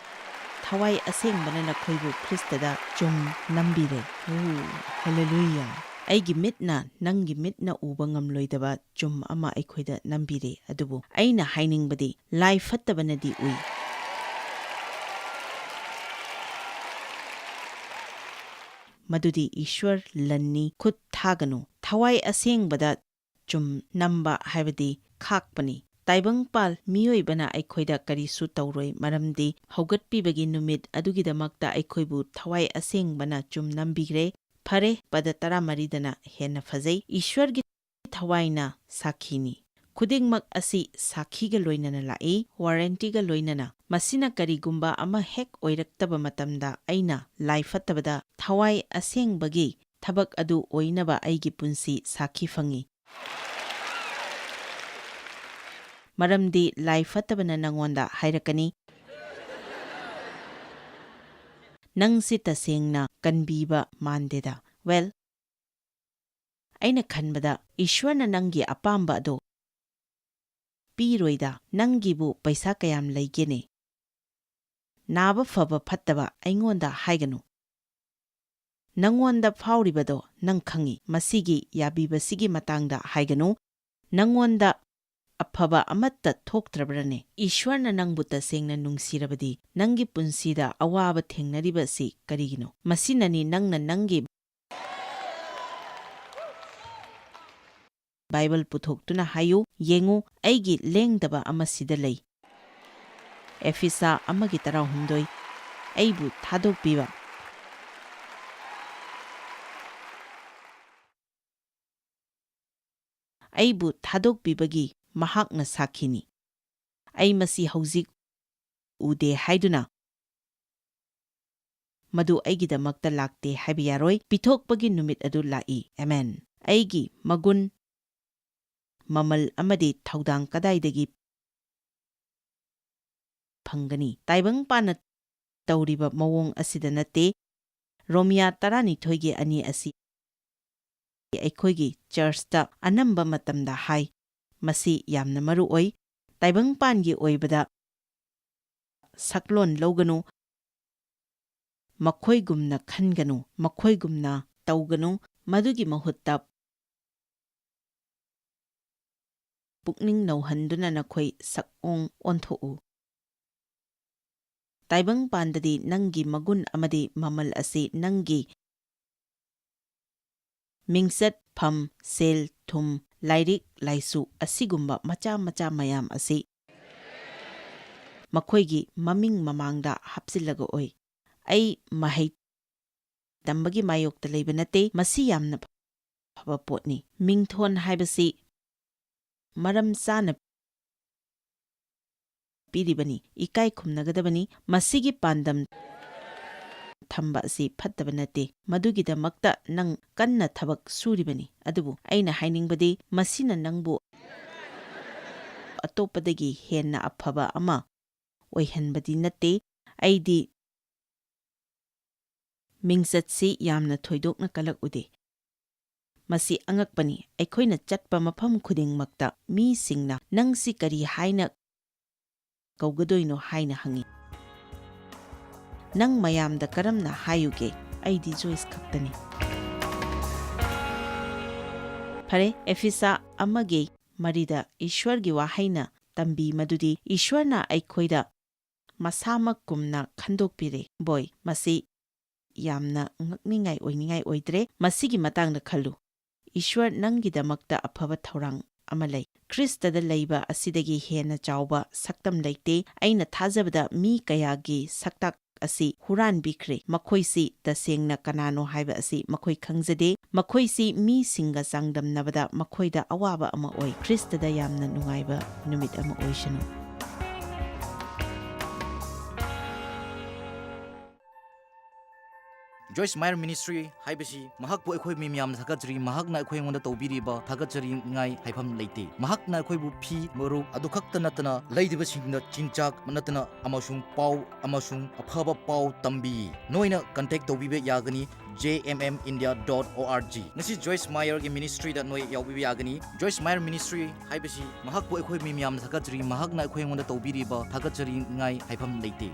ꯊꯋꯥꯏ ꯑꯁꯦꯡꯕꯅ ꯅꯈꯣꯏꯕꯨ ꯈ꯭ꯔꯤꯁꯇꯗ ꯆꯨꯝ ꯅꯝꯕꯤꯔꯦ꯫ ꯑꯣ, ꯍꯜꯂꯦꯂꯨꯌꯥ! ꯑꯩꯒꯤ ꯃꯤꯠꯅ ꯅꯪꯒꯤ ꯃꯤꯠꯅ ꯎꯕ ꯉꯝꯂꯣꯏꯗꯕ ꯆꯨꯝ ꯑꯃ ꯑꯩꯈꯣꯏꯗ ꯅꯝꯕꯤꯔꯦ꯫ ꯑꯗꯨꯕꯨ ꯑꯩꯅ ꯍꯥꯏꯅꯤꯡꯕꯗꯤ ꯂꯥꯏ ꯐꯠꯇꯕꯅꯗꯤ ꯎꯏ꯫ ꯃꯗꯨꯗꯤ ꯏꯁ꯭ꯋꯔ ꯂꯟꯅꯤ, ꯈꯨꯠ ꯊꯥꯒꯅꯨ꯫ ꯊꯋꯥꯏ ꯑꯁꯦꯡꯕꯗ ꯆꯨꯝ ꯅꯝꯕ ꯍꯥꯏꯕꯗꯤ ꯈꯥꯛꯄꯅꯤ꯫ ꯇꯥꯏꯕꯪꯄꯥꯜ ꯃꯤꯑꯣꯏꯕꯅ ꯑꯩꯈꯣꯏꯗ ꯀꯔꯤꯁꯨ ꯇꯧꯔꯣꯏ, ꯃꯔꯝꯗꯤ ꯍꯧꯒꯠꯄꯤꯕꯒꯤ ꯅꯨꯃꯤꯠ ꯑꯗꯨꯒꯤꯗꯃꯛꯇ ꯑꯩꯈꯣꯏꯕꯨ ꯊꯋꯥꯏ ꯑꯁꯦꯡꯕꯅ ꯆꯨꯝ ꯅꯝꯕꯤꯈ꯭ꯔꯦ꯫ ꯐꯔꯦ, ꯄꯗ ꯇꯔꯥꯃꯔꯤꯗꯅ ꯍꯦꯟꯅ ꯐꯖꯩ꯫ ꯏꯁ꯭ꯋꯔꯒꯤ ꯊꯋꯥꯏꯅ ꯁꯥꯈꯤꯅꯤ꯫ ꯈꯨꯗꯤꯡꯃꯛ ꯑꯁꯤ ꯁꯥꯈꯤꯒ ꯂꯣꯏꯅꯅ ꯂꯥꯛꯏ, ꯋꯥꯔꯦꯟꯇꯤꯒ ꯂꯣꯏꯅꯅ꯫ ꯃꯁꯤꯅ ꯀꯔꯤꯒꯨꯝꯕ ꯑꯃ ꯍꯦꯛ ꯑꯣꯏꯔꯛꯇꯕ ꯃꯇꯝꯗ ꯑꯩꯅ ꯂꯥꯏ ꯐꯠꯇꯕꯗ ꯊꯋꯥꯏ ꯑꯁꯦꯡꯕꯒꯤ ꯊꯕꯛ ꯑꯗꯨ ꯑꯣꯏꯅꯕ ꯑꯩꯒꯤ ꯄꯨꯟꯁꯤ ꯁꯥꯈꯤ ꯐꯪꯏ꯫ ꯃꯔꯝꯗꯤ ꯂꯥꯏ ꯐꯠꯇꯕꯅ ꯅꯉꯣꯟꯗ ꯍꯥꯏꯔꯛꯀꯅꯤ, "ꯅꯪꯁꯤ ꯇꯁꯦꯡꯅ ꯀꯟꯕꯤꯕ ꯃꯥꯟꯗꯦꯗ꯫ Well, ꯑꯩꯅ ꯈꯟꯕꯗ ꯏꯁ꯭ꯋꯔꯅ ꯅꯪꯒꯤ ꯑꯄꯥꯝꯕ ꯑꯗꯣ ꯄꯤꯔꯣꯏꯗ, ꯅꯪꯒꯤꯕꯨ ꯄꯩꯁꯥ ꯀꯌꯥꯝ ꯂꯩꯒꯦꯅꯦ? ꯅꯥꯕ ꯐꯕ ꯐꯠꯇꯕ ꯑꯩꯉꯣꯟꯗ ꯍꯥꯏꯒꯅꯨ꯫ ꯅꯪꯉꯣꯟꯗ ꯐꯥꯎꯔꯤꯕꯗꯣ ꯅꯪ ꯈꯪꯏ꯫ ꯃꯁꯤꯒꯤ ꯌꯥꯕꯤꯕꯁꯤꯒꯤ ꯃꯇꯥꯡꯗ ꯍꯥꯏꯒꯅꯨ꯫ ꯅꯪꯉꯣꯟꯗ ꯑꯐꯕ ꯑꯃꯠꯇ ꯊꯣꯛꯇ꯭ꯔꯕ꯭ꯔꯅꯦ? ꯏꯁ꯭ꯋꯔꯅ ꯅꯪꯕꯨ ꯇꯁꯦꯡꯅ ꯅꯨꯡꯁꯤꯔꯕꯗꯤ ꯅꯪꯒꯤ ꯄꯨꯟꯁꯤꯗ ꯑꯋꯥꯕ ꯊꯦꯡꯅꯔꯤꯕꯁꯤ ꯀꯔꯤꯒꯤꯅꯣ? ꯃꯁꯤꯅꯅꯤ ꯅꯪꯅ ꯅꯪꯒꯤ ꯕꯥꯏꯕꯜ ꯄꯨꯊꯣꯛꯇꯨꯅ ꯍꯥꯏꯌꯨ, "ꯌꯦꯡꯉꯨ, ꯑꯩꯒꯤ ꯂꯦꯡꯗꯕ ꯑꯃ ꯁꯤꯗ ꯂꯩ"꯫ ꯑꯦꯐꯤꯁꯥ ꯑꯃꯒꯤ ꯇꯔꯥꯍꯨꯝꯗꯣꯏ, ꯑꯩꯕꯨ ꯊꯥꯗꯣꯛꯄꯤꯕ꯫ ꯑꯩꯕꯨ ꯊꯥꯗꯣꯛꯄꯤꯕꯒꯤ ꯃꯍꯥꯛꯅ ꯁꯥꯈꯤꯅꯤ꯫ ꯑꯩ ꯃꯁꯤ ꯍꯧꯖꯤꯛ ꯎꯗꯦ ꯍꯥꯏꯗꯨꯅ ꯃꯗꯨ ꯑꯩꯒꯤꯗꯃꯛꯇ ꯂꯥꯛꯇꯦ ꯍꯥꯏꯕ ꯌꯥꯔꯣꯏ꯫ ꯄꯤꯊꯣꯛꯄꯒꯤ ꯅꯨꯃꯤꯠ ꯑꯗꯨ ꯂꯥꯛꯏ꯫ ꯑꯃꯦꯟ꯫ ꯑꯩꯒꯤ ꯃꯒꯨꯟ, ꯃꯃꯜ ꯑꯃꯗꯤ ꯊꯧꯗꯥꯡ ꯀꯗꯥꯏꯗꯒꯤ ꯐꯪꯒꯅꯤ? ꯇꯥꯏꯕꯪꯄꯥꯟꯅ ꯇꯧꯔꯤꯕ ꯃꯑꯣꯡ ꯑꯁꯤꯗ ꯅꯠꯇꯦ꯫ ꯔꯣꯃꯤꯌꯥ ꯇꯔꯥꯅꯤꯊꯣꯏꯒꯤ ꯑꯅꯤ ꯑꯁꯤ ꯑꯩꯈꯣꯏꯒꯤ ꯆꯔꯆꯇ ꯑꯅꯝꯕ ꯃꯇꯝꯗ ꯍꯥꯏ꯫ ꯃꯁꯤ ꯌꯥꯝꯅ ꯃꯔꯨ ꯑꯣꯏ꯫ ꯇꯥꯏꯕꯪꯄꯥꯟꯒꯤ ꯑꯣꯏꯕꯗ ꯁꯛꯂꯣꯟ ꯂꯧꯒꯅꯨ, ꯃꯈꯣꯏꯒꯨꯝꯅ ꯈꯟꯒꯅꯨ, ꯃꯈꯣꯏꯒꯨꯝꯅ ꯇꯧꯒꯅꯨ, ꯃꯗꯨꯒꯤ ꯃꯍꯨꯠꯇ ꯄꯨꯛꯅꯤꯡ ꯅꯧꯍꯟꯗꯨꯅ ꯅꯈꯣꯏ ꯁꯛꯑꯣꯡ ꯑꯣꯟꯊꯣꯛꯎ꯫ ꯇꯥꯏꯕꯪꯄꯥꯟꯗꯗꯤ ꯅꯪꯒꯤ ꯃꯒꯨꯟ ꯑꯃꯗꯤ ꯃꯃꯜ ꯑꯁꯤ ꯅꯪꯒꯤ ꯃꯤꯡꯆꯠ, ꯐꯝ, ꯁꯦꯜ, ꯊꯨꯝ, ꯂꯥꯏꯔꯤꯛ, ꯂꯥꯏꯁꯨ ꯑꯁꯤꯒꯨꯝꯕ ꯃꯆꯥ ꯃꯆꯥ ꯃꯌꯥꯝ ꯑꯁꯤ ꯃꯈꯣꯏꯒꯤ ꯃꯃꯤꯡ ꯃꯃꯥꯡꯗ ꯍꯥꯞꯆꯤꯜꯂꯒ ꯑꯣꯏ꯫ ꯑꯩ ꯃꯍꯩ ꯇꯝꯕꯒꯤ ꯃꯥꯌꯣꯛꯇ ꯂꯩꯕ ꯅꯠꯇꯦ꯫ ꯃꯁꯤ ꯌꯥꯝꯅ ꯐꯕ ꯄꯣꯠꯅꯤ꯫ ꯃꯤꯡꯊꯣꯟ ꯍꯥꯏꯕꯁꯤ ꯃꯔꯝ ꯆꯥꯅ ꯄꯤꯔꯤꯕꯅꯤ, ꯏꯀꯥꯏ ꯈꯨꯝꯅꯒꯗꯕꯅꯤ꯫ ꯃꯁꯤꯒꯤ ꯄꯥꯟꯗꯝ ꯊꯝꯕ ꯑꯁꯤ ꯐꯠꯇꯕ ꯅꯠꯇꯦ꯫ ꯃꯗꯨꯒꯤꯗꯃꯛꯇ ꯅꯪ ꯀꯟꯅ ꯊꯕꯛ ꯁꯨꯔꯤꯕꯅꯤ꯫ ꯑꯗꯨꯕꯨ ꯑꯩꯅ ꯍꯥꯏꯅꯤꯡꯕꯗꯤ, ꯃꯁꯤꯅ ꯅꯪꯕꯨ ꯑꯇꯣꯞꯄꯗꯒꯤ ꯍꯦꯟꯅ ꯑꯐꯕ ꯑꯃ ꯑꯣꯏꯍꯟꯕꯗꯤ ꯅꯠꯇꯦ꯫ ꯑꯩꯗꯤ ꯃꯤꯡꯆꯠꯁꯤ ꯌꯥꯝꯅ ꯊꯣꯏꯗꯣꯛꯅ ꯀꯜꯂꯛꯎꯗꯦ꯫ ꯃꯁꯤ ꯑꯉꯛꯄꯅꯤ, ꯑꯩꯈꯣꯏꯅ ꯆꯠꯄ ꯃꯐꯝ ꯈꯨꯗꯤꯡꯃꯛꯇ ꯃꯤꯁꯤꯡꯅ "ꯅꯪꯁꯤ ꯀꯔꯤ ꯍꯥꯏꯅ ꯀꯧꯒꯗꯣꯏꯅꯣ?" ꯍꯥꯏꯅ ꯍꯪꯏ꯫ "ꯅꯪ ꯃꯌꯥꯝꯗ ꯀꯔꯝꯅ ꯍꯥꯏꯌꯨꯒꯦ?" "ꯑꯩꯗꯤ ꯖꯣꯏꯁ ꯈꯛꯇꯅꯤ꯫" ꯐꯔꯦ, ꯑꯦꯐꯤꯁꯥ ꯑꯃꯒꯤ ꯃꯔꯤꯗ ꯏꯁ꯭ꯋꯔꯒꯤ ꯋꯥꯍꯩꯅ ꯇꯝꯕꯤ ꯃꯗꯨꯗꯤ ꯏꯁ꯭ꯋꯔꯅ ꯑꯩꯈꯣꯏꯗ ꯃꯁꯥꯃꯛꯀꯨꯝꯅ ꯈꯟꯗꯣꯛꯄꯤꯔꯦ꯫ ꯕꯣꯏ, ꯃꯁꯤ ꯌꯥꯝꯅ ꯉꯛꯅꯤꯡꯉꯥꯏ ꯑꯣꯏꯅꯤꯡꯉꯥꯏ ꯑꯣꯏꯗ꯭ꯔꯦ꯫ ꯃꯁꯤꯒꯤ ꯃꯇꯥꯡꯗ ꯈꯜꯂꯨ꯫ ꯏꯁ꯭ꯋꯔ ꯅꯪꯒꯤꯗꯃꯛꯇ ꯑꯐꯕ ꯊꯧꯔꯥꯡ ꯑꯃ ꯂꯩ꯫ ꯈ꯭ꯔꯤꯁꯇꯗ ꯂꯩꯕ ꯑꯁꯤꯗꯒꯤ ꯍꯦꯟꯅ ꯆꯥꯎꯕ ꯁꯛꯇꯝ ꯂꯩꯇꯦ꯫ ꯑꯩꯅ ꯊꯥꯖꯕꯗ ꯃꯤ ꯀꯌꯥꯒꯤ ꯁꯛꯇꯥꯛ ꯑꯁꯤ ꯍꯨꯔꯥꯟꯕꯤꯈ꯭ꯔꯦ꯫ ꯃꯈꯣꯏꯁꯤ ꯇꯁꯦꯡꯅ ꯀꯅꯥꯅꯣ ꯍꯥꯏꯕ ꯑꯁꯤ ꯃꯈꯣꯏ ꯈꯪꯖꯗꯦ꯫ ꯃꯈꯣꯏꯁꯤ ꯃꯤꯁꯤꯡꯒ ꯆꯥꯡꯗꯝꯅꯕꯗ ꯃꯈꯣꯏꯗ ꯑꯋꯥꯕ ꯑꯃ ꯑꯣꯏ꯫ ꯈ꯭ꯔꯤꯁꯇꯗ ꯌꯥꯝꯅ ꯅꯨꯡꯉꯥꯏꯕ ꯅꯨꯃꯤꯠ ꯑꯃ ꯑꯣꯏꯁꯅꯨ꯫ Joyce Meyer Ministry ꯍꯥꯏꯕꯁꯤ ꯃꯍꯥꯛꯄꯨ ꯑꯩꯈꯣꯏ ꯃꯤ ꯃꯌꯥꯝꯅ ꯊꯥꯒꯠꯆꯔꯤ꯫ ꯃꯍꯥꯛꯅ ꯑꯩꯈꯣꯏ ꯑꯩꯉꯣꯟꯗ ꯇꯧꯕꯤꯔꯤꯕ ꯊꯥꯒꯠꯆꯔꯤꯉꯥꯏ ꯍꯥꯏꯐꯝ ꯂꯩꯇꯦ꯫ ꯃꯍꯥꯛꯅ ꯑꯩꯈꯣꯏꯕꯨ ꯐꯤ, ꯃꯔꯨꯞ ꯑꯗꯨ ꯈꯛꯇ ꯅꯠꯇꯅ ꯂꯩꯔꯤꯕꯁꯤꯡꯗ ꯆꯤꯟꯖꯥꯛ ꯅꯠꯇꯅ ꯑꯃꯁꯨꯡ ꯄꯥꯎ ꯑꯃꯁꯨꯡ ꯑꯐꯕ ꯄꯥꯎ ꯇꯝꯕꯤ꯫ ꯅꯣꯏꯅ contact ꯇꯧꯕꯤꯕ ꯌꯥꯒꯅꯤ J M M India dot O R G꯫ ꯉꯁꯤ Joyce Meyerꯒꯤ ministryꯗ ꯅꯣꯏ ꯌꯥꯎꯕꯤꯕ ꯌꯥꯒꯅꯤ꯫ Joyce Meyer Ministry ꯍꯥꯏꯕꯁꯤ ꯃꯍꯥꯛꯄꯨ ꯑꯩꯈꯣꯏ ꯃꯤ ꯃꯌꯥꯝꯅ ꯊꯥꯒꯠꯆꯔꯤ꯫ ꯃꯍꯥꯛꯅ ꯑꯩꯈꯣꯏ ꯑꯩꯉꯣꯟꯗ ꯇꯧꯕꯤꯔꯤꯕ ꯊꯥꯒꯠꯆꯔꯤꯉꯥꯏ ꯍꯥꯏꯐꯝ ꯂꯩꯇꯦ꯫